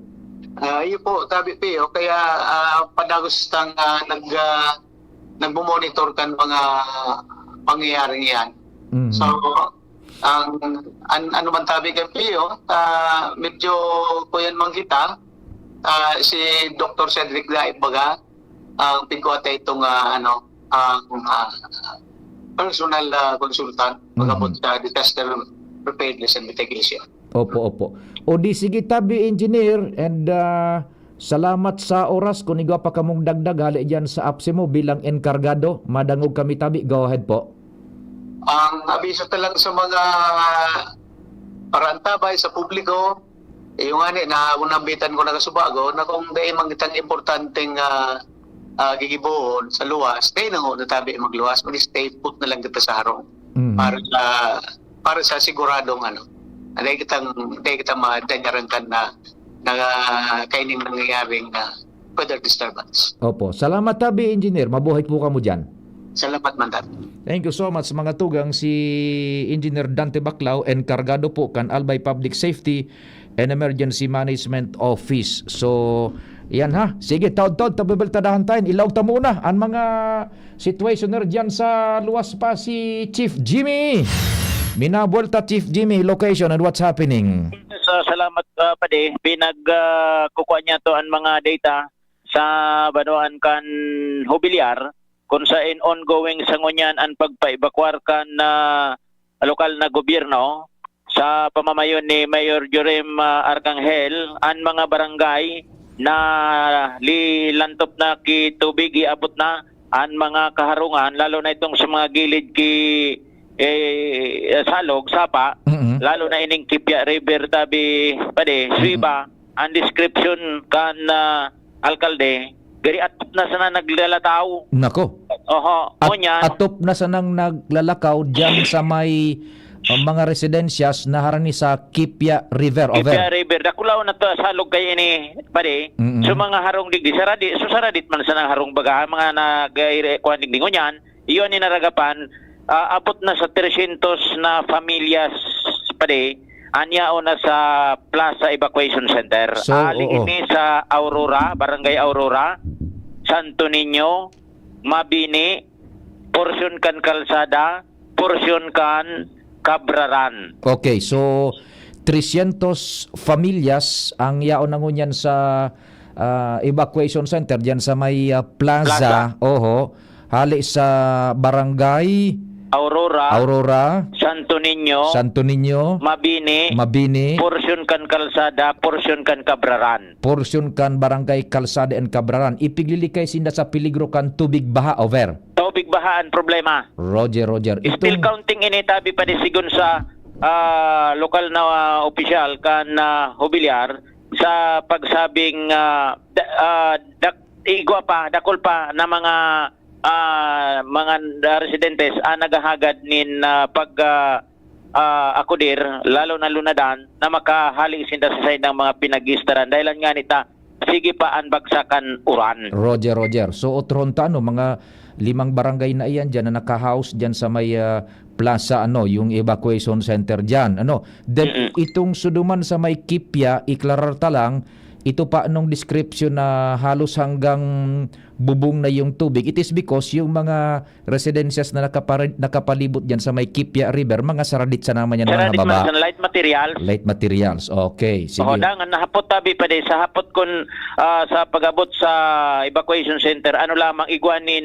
Ah, iyo po, tabi, Pio. Kaya, ah, padagos tang, ah, nag, ah, nagmo-monitor kan mga pangyayaring iyan. Mhm. So, ang, an-, ano man tabi kan Pio, ah, medyo kuyan man kita, ah, si Doktor Cedric Daib baga, ang pigkuha ta itong, ah, ano, ang, ah, personal, ah, consultant pag-abot Mhm. sa disaster preparedness and mitigation. Opo, opo. O di sige tabi, Engineer, and, ah, salamat sa oras. Kun igwa pa kamong dagdag hale diyan sa apse mo bilang enkargado, madangog kami tabi. Go ahead po. Ang abiso ta lang sa mga paraantabay sa publiko, eh, yung ani na unambitan ko na kasubago, na kung dai man kitang importanteng, ah, ah, gigibohon sa luwas, dai na ho na tabi magluwas, mag-stay put na lang kita sa harong. Mhm. Para sa, para sa siguradong ano, dai kitang, dai kita madanyaran kan na, na kaining nangyayaring, ah, weather disturbance. Opo. Salamat tabi, Engineer. Mabuhay po kamo diyan. Salamat man tabi. Thank you so much, mga tugang. Si Engineer Dante Baclao, enkargado po kan Albay Public Safety and Emergency Management Office. So, yan ha. Sige, taod-taod, tabi-, baltadahan tayo. Ilaog ta muna ang mga situationer diyan sa luwas pa si Chief Jimmy. Minabuelta, Chief Jimmy, location and what's happening? Sa salamat, ah, padi, pinag, ah, kukuha niya to ang mga data sa banwaan kan Jubilar, kung sain ongoing sa ngunyan ang pagpa-evacuar kan, ah, lokal na gobyerno sa pamamayo ni Mayor Jorim, ah, Arcangel, ang mga barangay na lilantop na ki tubig, iabot na ang mga kaharungan, lalo na itong sa mga gilid ki eh, Salog, Sapa, Mm-mm. lalo na ining Kipya River, tabi, padi, Mm-mm. Suiba, ang description kan, ah, alkalde, gari atop na sana naglalataw. Nako. Oho, At, ngunyan, atop na sanang naglalakaw diyan sa may, uh, mga residensyas na harani sa Kipya River, Kipya over. River. Dakulaw na to, Salog kay ini, padi. Mm-mm. So, mga harong digdi, saradi, so, saradit man sanang harong baga, mga nag-, kuwan digdi. Ngunyan, iyon ni naragapan, ah, abot na sa tresyentos na pamilyas, padi, an yaon na sa Plaza Evacuation Center. So, Hali oo. ini sa Aurora, Barangay Aurora, Santo Niño, Mabini, porsyon kan Kalsada, porsyon kan Cabraran. Okay, so tresyentos familias ang yaon na ngunyan sa, ah, evacuation center diyan sa may, ah, plaza. Plaza. Oho. Hali sa barangay Aurora, Aurora, Santo Niño, Santo Niño, Mabini, Mabini, porsyon kan Kalsada, porsyon kan Cabraran. Porsyon kan Barangay Kalsada and Cabraran. Ipiglilikay sinda sa peligro kan tubig baha, over. Tubig baha ang problema. Roger, Roger. Still Itong counting ini, tabi, padi, sigon sa, ah, lokal na, ah, opisyal kan, ah, Jubilar sa pagsabing, ah, da-, ah, dak-, igwa pa, dakul pa na mga, ah, mga residentes ang naghahagad nin, ah, pag, ah, ah, akudir, lalo na lunadan, na makahali sinda sa saindang mga pinag-iistaran. Dahil nga nita, sige pa ang bagsakan uran. Roger, Roger. So, otrohon ta, ano, mga limang barangay na iyan diyan na naka-house diyan sa may, ah, plaza, ano, yung evacuation center diyan, ano. Then, Mm-mm. itong suduman sa may Kipya, iklarar ta lang, ito pa nung description na halos hanggang bubong na yung tubig. It is because yung mga residences na nakapare-, nakapalibot diyan sa may Kipya River, mga saradit sa naman yan, mga Saradit baba. man sa light materials. Light materials. Okay, sige. Oo, dangan nahapot, tabi, padi, sa hapot kun, ah, sa pag-abot sa evacuation center, ano lamang igwa nin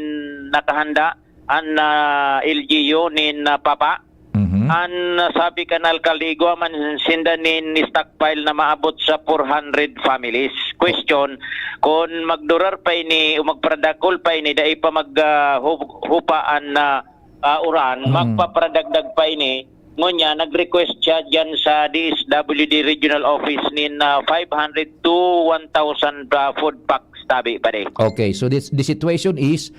nakahanda an, ah, L G U nin, ah, Papa. Mhm. An, ah, sabi kan alkalde, igwa man sinda nin stockpile na maabot sa four hundred families. Question, kun magdurar pa ini o magparadakul pa ini, dai pa mag, ah, hu-, hupa an, ah, ah, uran, Mm. magpaparadagdag pa ini. Ngunyan, nag-request siya diyan sa D S W D Regional Office nin, ah, five hundred to one thousand, ah, food packs, tabi, padi. Okay, so this, the situation is,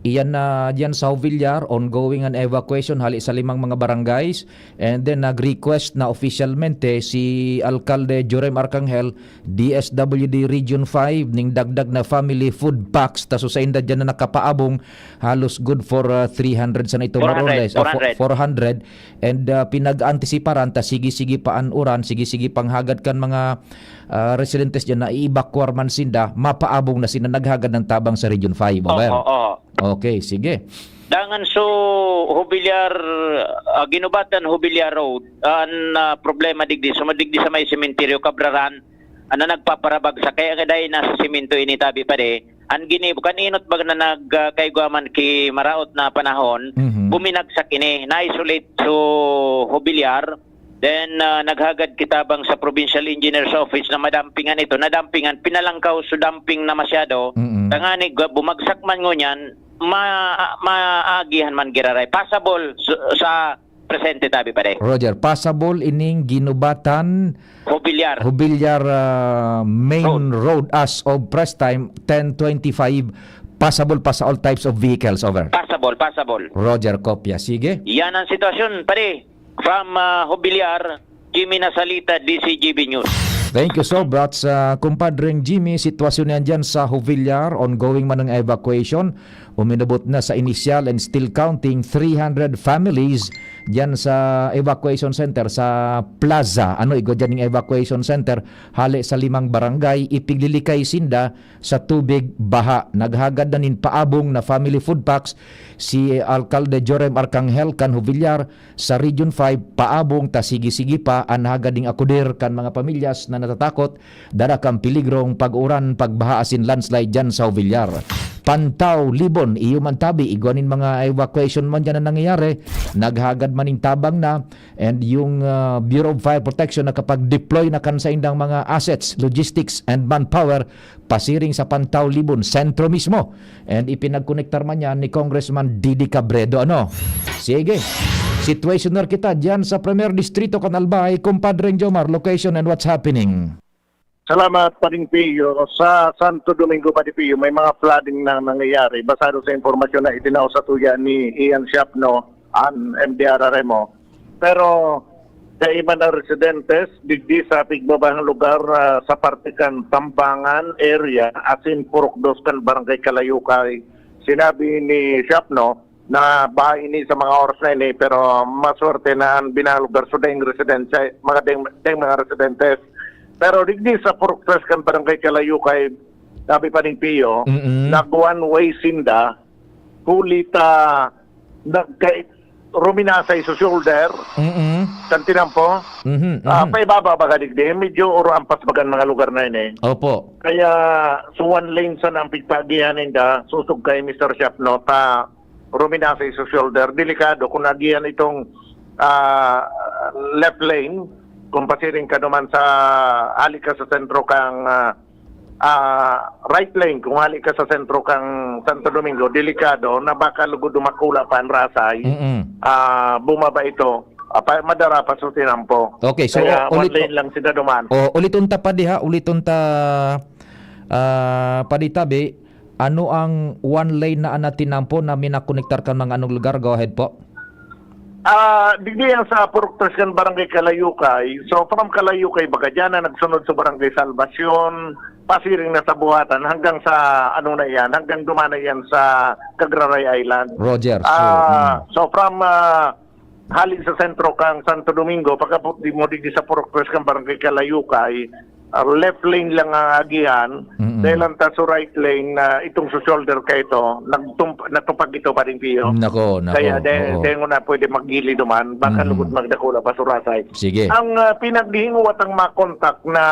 iyan na diyan sa Jovellar, ongoing an evacuation hali sa limang mga barangays. And then, nag-request na opisyalmente si Alkalde Joram Arcangel, D S W D Region five, ning dagdag na family food packs. Ta so sainda diyan na nakapaabong, halos good for, ah, three hundred sana ito, more or Four hundred, less. Ah, fo-, four hundred. four hundred. And, ah, pinag-antisiparan ta, sige-sige pa an uran, sige-sige panghagad kan mga, ah, residentes diyan na i-evacuar man sinda, mapaabong na sinda naghagad ng tabang sa Region five. Oo, Over. oo. Okay, sige. Dangan so, Jovellar, ah, Guinobatan, Jovellar Road, an, ah, problema digdi, so, digdi sa may sementeryo, Cabraran, ano, nagpaparabagsak. Kaya nga dahil nasa semento ini, tabi, padi, an ginibo, kan inot baga na nag, ah, kaigwa man ki maraot na panahon, Mhm. buminagsak ini, na-isolate so Jovellar, then, ah, naghagad ki tabang sa Provincial Engineer's Office na madampingan ito, nadampingan, pinalangkaw so damping na masyado, Mm-mm. tangani ga-, bumagsak man ngunyan, ma-, maagihan man giraray. Passable so, sa presente, tabi, padi. Roger, passable ining Guinobatan Jovellar. Jovellar, ah, main Road. road as of press time, ten twenty-five, passable pa sa all types of vehicles, over. Passable, passable. Roger, kopya. Sige. Yan ang sitwasyon, padi. From, ah, Jovellar, Jimmy Nasalita, D C G B News. Thank you so much, ah, kumpadreng Jimmy. Sitwasyon yan dyan sa Jovellar. Ongoing man ang evacuation. Uminabot na sa initial and still counting three hundred families diyan sa evacuation center sa plaza. Ano, igwa diyan yung evacuation center, hali sa limang barangay, ipiglilikay sinda sa tubig baha. Naghagad na nin paabong na family food packs si Alkalde Joram Arcangel kan Jovellar sa Region five, paabong ta sige-sige pa an hagad ning akudir kan mga pamilyas na natatakot dara kan peligrong pag-uran, pagbaha asin landslide diyan sa Jovellar. Pantaw, Libon, iyo man tabi, igwa nin mga evacuation man diyan na nangyayari, naghagad man ning tabang na, and yung, ah, Bureau of Fire Protection nakapag-deploy na kan saindang mga assets, logistics, and manpower pasiring sa Pantaw, Libon, sentro mismo. And ipinagkonektar man yan ni Congressman Didi Cabredo. Ano? Sige. Situationer kita diyan sa Primer Distrito kan Albay, Kumpadreng Jomar, location and what's happening. Salamat, Pading Pio. Sa Santo Domingo, Pading Pio, may mga flooding na nangyayari. Basado sa impormasyon na itinao sa tuya ni Ian Siapno, an M D R R M O. Pero sa iba na residentes, digdi sa pigbabahang lugar, ah, sa parte kan Tambangan area, asin Purok Dos kan Barangay Kalayukay, sinabi ni Siapno, na baha ini sa mga oras na ini, pero maswerte na an binahang lugar so daing residensya, mga daing, daing mga residentes. Pero digdi sa Purok Tres kan Barangay Kalayukay, sabi pa ning Pio, Mm. nag one way sinda, huli ta nagka-, ruminasay sa shoulder, Mm. kan tinampo. Mhm, Ah, mhm. paibaba baga digdi, medyo oro ampas baga an mga lugar na ini. Opo. Kaya, so one lane sana ang pigpaagihan ninda, susog kay Mister Shop, no, ta ruminasay sa shoulder. Delikado kung naagihan itong, ah, left lane, kung pasiring ka naman sa, hali ka sa sentro kang, ah, ah, right lane, kung hali ka sa sentro kang Santo Domingo, delikado na baka lugod dumakula pa ang rasay, Mm-mm. ah, bumaba ito, ah, pa, madara pa sa tinampo. Okay, so, Kaya one ulit, lane lang sila duman. Oh, uliton ta pa diha, uliton ta, ah, pa di tabi, ano ang one lane na an natinampo na minakonektar kan mga anong lugar? Go ahead po. Ah, digdi yan sa Purok Tres kan Barangay Kalayukay. So, from Kalayukay, baga dyan na nagsunod sa Barangay Salvacion, pasiring na sa Buhatan, hanggang sa, ano na yan, hanggang duman na yan sa Cagraray Island. Roger, so, Ah, mm. so from, ah, hali sa sentro kang Santo Domingo, pagkabot di mo digdi sa Purok Tres kang Barangay Kalayukay, ah, left lane lang ang agihan, Mm-mm. dahil ang taso right lane na itong sa shoulder ka ito, nagtump-, natupag ito pa rin, Pio. Nako, nako, Kaya de-, oo. dengo na pwede maggilid duman, baka Mhm. lugod magdakula pa surasay. Sige. Ang, ah, pinagdihinguwat ang makontak na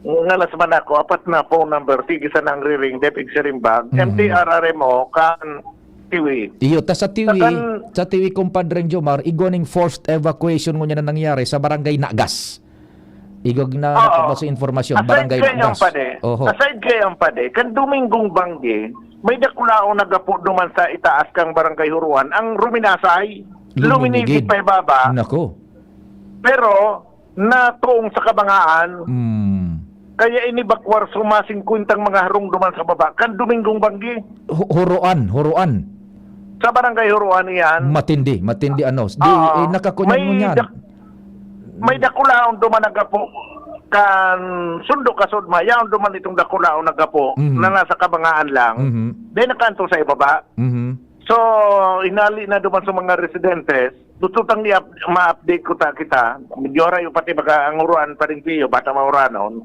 ngalas man ako, apat na phone number, sige sana ang riring, depig sirimbag, Mhm. M T R R M O, kan Tiwi. Iyo, ta sa Tiwi, Takan sa Tiwi, Kumpadreng Jomar, igwa ning forced evacuation ngunyan na nangyari sa Barangay Nagas. Igwa na Oo. nakabasa impormasyon, Aside Barangay kay ang Nagas. pade, Oho. aside kay ang pade, kan Dominggong Banggi, may dakulaon nagapo duman sa itaas kang Barangay Huruan, ang ruminasay, Luminigid. luminigid pa ibaba. Nako. Pero, natuong sa kabangaan, Mm. kaya inibakwar so masingkwentang mga harong duman sa baba, kan Dominggong Banggi. Hu-, Huruan, Huruan. Sa Barangay Huruan iyan. Matindi, matindi, ano. Di, Oo. eh, nakakunyan May ngunyan. dak-, may dakulaon duman nagapo kan sundo ka Sudma, yaon duman itong dakulaon nagapo Mhm. na nasa kabangaan lang. Mhm. Di nakanto sa ibaba. Mhm. So, inali na duman sa mga residentes, gusto tang i-up-, ma-update ko ta kita. Medyo harayo pati baga ang uruan pa rin, Pio, bata mauranon.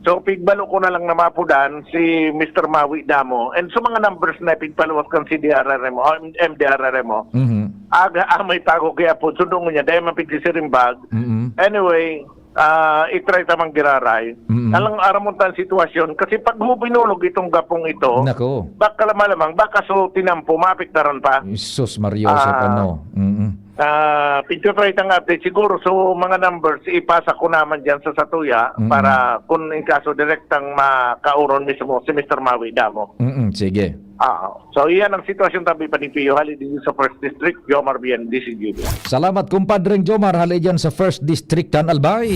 So, pigbalo ko na lang na mapudan si Mister Mawi Damo. And sa mga numbers na pigpaluwas kan C D R R M o M D R R M o, Mhm. aga, ah, may tago kaya po, sundong niya, dahil mapigsisirimbag. Mhm. Anyway, ah, i-try ta mang giraray. Mm. Alang aramon ta ang sitwasyon. Kasi pag hubinulog itong gapong ito, Nako. baka lamalamang, baka so tinampo, maapektaran pa. Jesus, Maria Joseph, Ah. ano? Mm-mm. Ah, picture try ta nga update. Siguro, so mga numbers, ipasa ko naman dyan sa Satuya Mm. para kung in kaso direktang makauron mismo si Mister Mawi Damo. Mm-mm, sige. Ah, so iyan ang sitwasyon tabi pa ni Pio. Hali din sa First District, Jomar Bien, D C G B. Salamat, kumpadreng Jomar. Hali dyan sa First District kan Albay.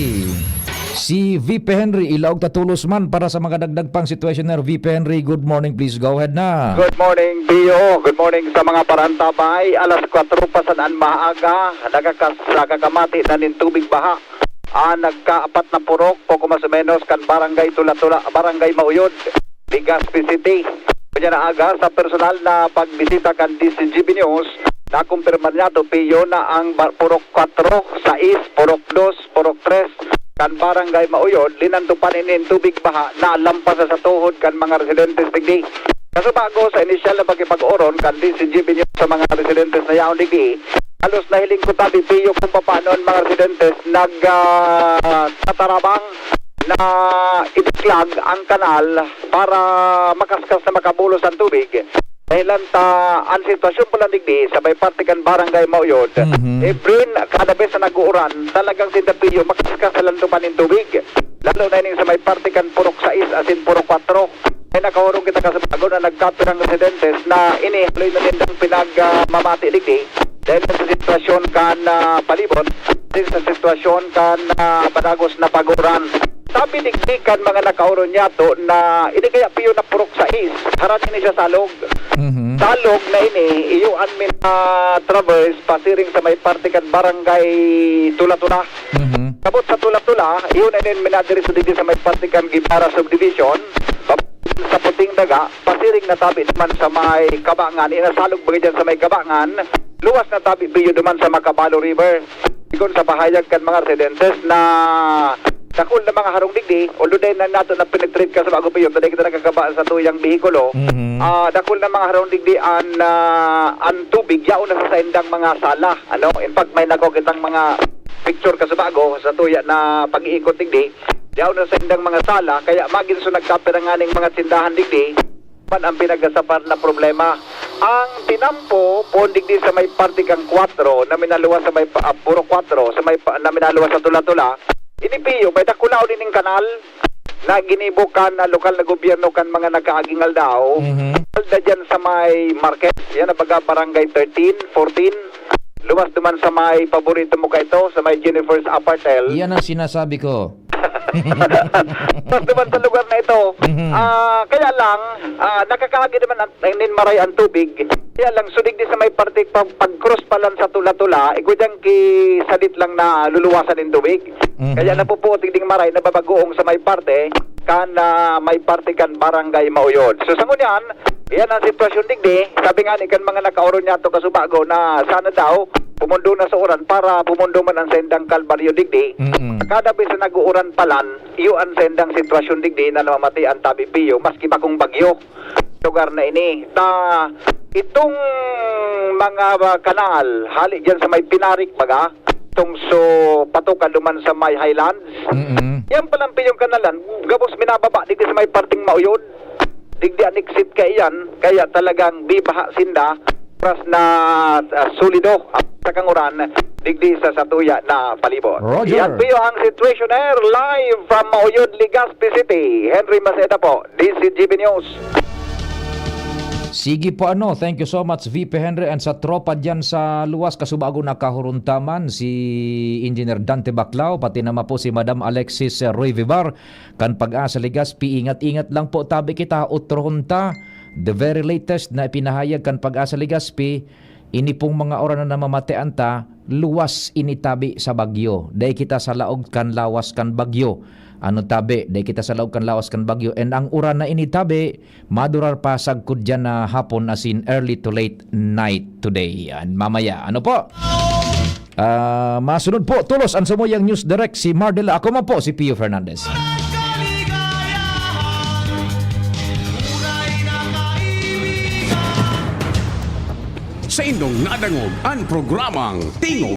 Si V P Henry, ilaog ta tolos man para sa mga dagdag pang sitwasyon na. V P Henry, good morning. Please go ahead na. Good morning, Pio. Good morning sa mga parantabay. Alas kwatro pa san an maaga, nagakas-, nagakamati na nin tubig baha. Ah, nagkaapat na purok, poco mas o menos, kan Barangay Tula-Tula, Barangay Mauyod, Legazpi City. Kanya na aga sa personal na pagbisita kan D C G B News, nakumpirma niya, Pio, na ang ba-, Purok kwatro, sais, Purok dos, Purok tres, kan Barangay Mauyod, linandupan nin tubig baha na lampas na sa tuhod kan mga residentes digdi. Kasubago sa inisyal na pakipag-oron kan D C G B News sa mga residentes na yaon digdi, halos nahiling ko tabi, Pio, kung papaano ang mga residentes nag, ah, tatarabang na idiklag ang kanal para makaskas na makabulos ang tubig. Dahilan ta, ang sitwasyon pa lang digdi sa may parte kan Barangay Mauyod, Mhm. every, kada bes na nag-uuran, talagang sinda, Pio, makaskas na landupan nin tubig. Lalo na ining sa may parte kan Purok sais asin Purok kwatro. May nakahurong kita kasubago na nagkapirang residentes na ini haloy na nindang pinag, ah, mamati digdi. Dahil sa sitwasyon kan, ah, palibot, dahil sa sitwasyon kan, ah, padagos na pag-uran. Sabi digdi kan mga nakaoron niyato na ini kaya piyo na purok sais, harani ni sa Salog. Mhm. Salog na ini, iyo an min-, ah, traverse, pasiring sa may parte kan Barangay Tula-Tula. Mhm. Kabot sa Tula-Tula, iyo na nin minadiriso digdi sa may parte kan Guevara Subdivision, pab-, sa Puting Daga, pasiring na tabi naman sa may Kabangan, inasalog baga dyan sa may Kabangan, luwas na tabi piyo duman sa Macabalo River. Sigon sa pahayag kan mga residentes na dakul na mga harong digdi, although dahil na nato na penetrate ka sa bago piyo, dahil kita nagkakaba sa tuyang behikulo, Mhm. ah, dakul na mga harong digdi an, ah, an tubig, yaon na sa saindang mga sala. Ano? In fact, may nako kitang mga picture ka sa bago, sa tuya na pag-iikot digdi, yaon na sa indang mga sala, kaya magin so nagkapira nganing mga tindahan digdi, man ang pinagasapar na problema. Ang tinampo, poon digdi sa may parte kang kwatro, na minaluwas sa may pa-, ah, puro kwatro, sa may pa-, na minaluwas sa Tula-Tula, ini piyo, may dakulaw din yung kanal na ginibo kan, ah, lokal na gobyerno kan mga nagkaaging aldaw. Mhm. Alda dyan sa may market, yan na baga barangay thirteen, fourteen, luwas duman sa may paborito mo ka ito, sa may Jennifer's Apartel. Yan ang sinasabi ko. Tapos naman sa lugar na ito, Mhm. ah, kaya lang, ah, nakakaagi naman ang, ang ninmaray ang tubig. Kaya lang, sudig di sa may parte, pag, pag-cross pa lang sa Tula-Tula, igwa dyan ki sadit lang na luluwasan ng tubig. Mhm. Kaya napupuot ding maray na babagoong sa may parte, kan, ah, may parte kan Barangay Mauyod. So, sa ngunyan, yan ang sitwasyon digdi. Sabi nga ni kan mga nakaoron niya to kasubago na sana daw pumundo na sa uran para pumundo man ang sendang kalbaryo digdi. Mm-mm. Kada bisan nag-uuran palan, iyo ang sendang sitwasyon digdi na namamati ang tabi piyo, maski bakong bagyo. Lugar na ini. Ta, itong mga, ah, kanal, hali dyan sa may Pinarik, baga, itong so, patuka duman sa may Highlands. Mm-mm. Yan palang piyong kanalan, gabos minababa digdi sa may parting Mauyod. Digdi an exit kaiyan, kaya talagang bibaha sinda, oras na, ah, solido sa kanguran, digdi sa satuya na palibot. Roger. Yan piyo ang situation air live from Mauyod, Legazpi City. Henry Maceda po, D C G B News. Sige po, ano, thank you so much, V P Henry, and sa tropa dyan sa luwas, kasubago na kahuruntaman, si Engineer Dante Baclao, pati naman po si Madam Alexis, eh, Roy Vivar, kan Pag-asa Legazpi, ingat-ingat lang po, tabi kita, otrohon ta, the very latest na ipinahayag kan Pag-asa Legazpi, ini pong mga oran na namamatean ta, luwas ini tabi sa bagyo. Dai kita sa laog kan lawas kan bagyo. Ano tabi, dai kita sa laog kan lawas kan bagyo. And ang uran na ini tabi, madurar pa sagkod dyan na hapon, as in early to late night today. And mamaya, ano po? Ah, masunod po, tulos ang samuyang News Direct, si Mardel. Ako man po, si Pio Fernandez. Sa indong nadangog ang programang Tingog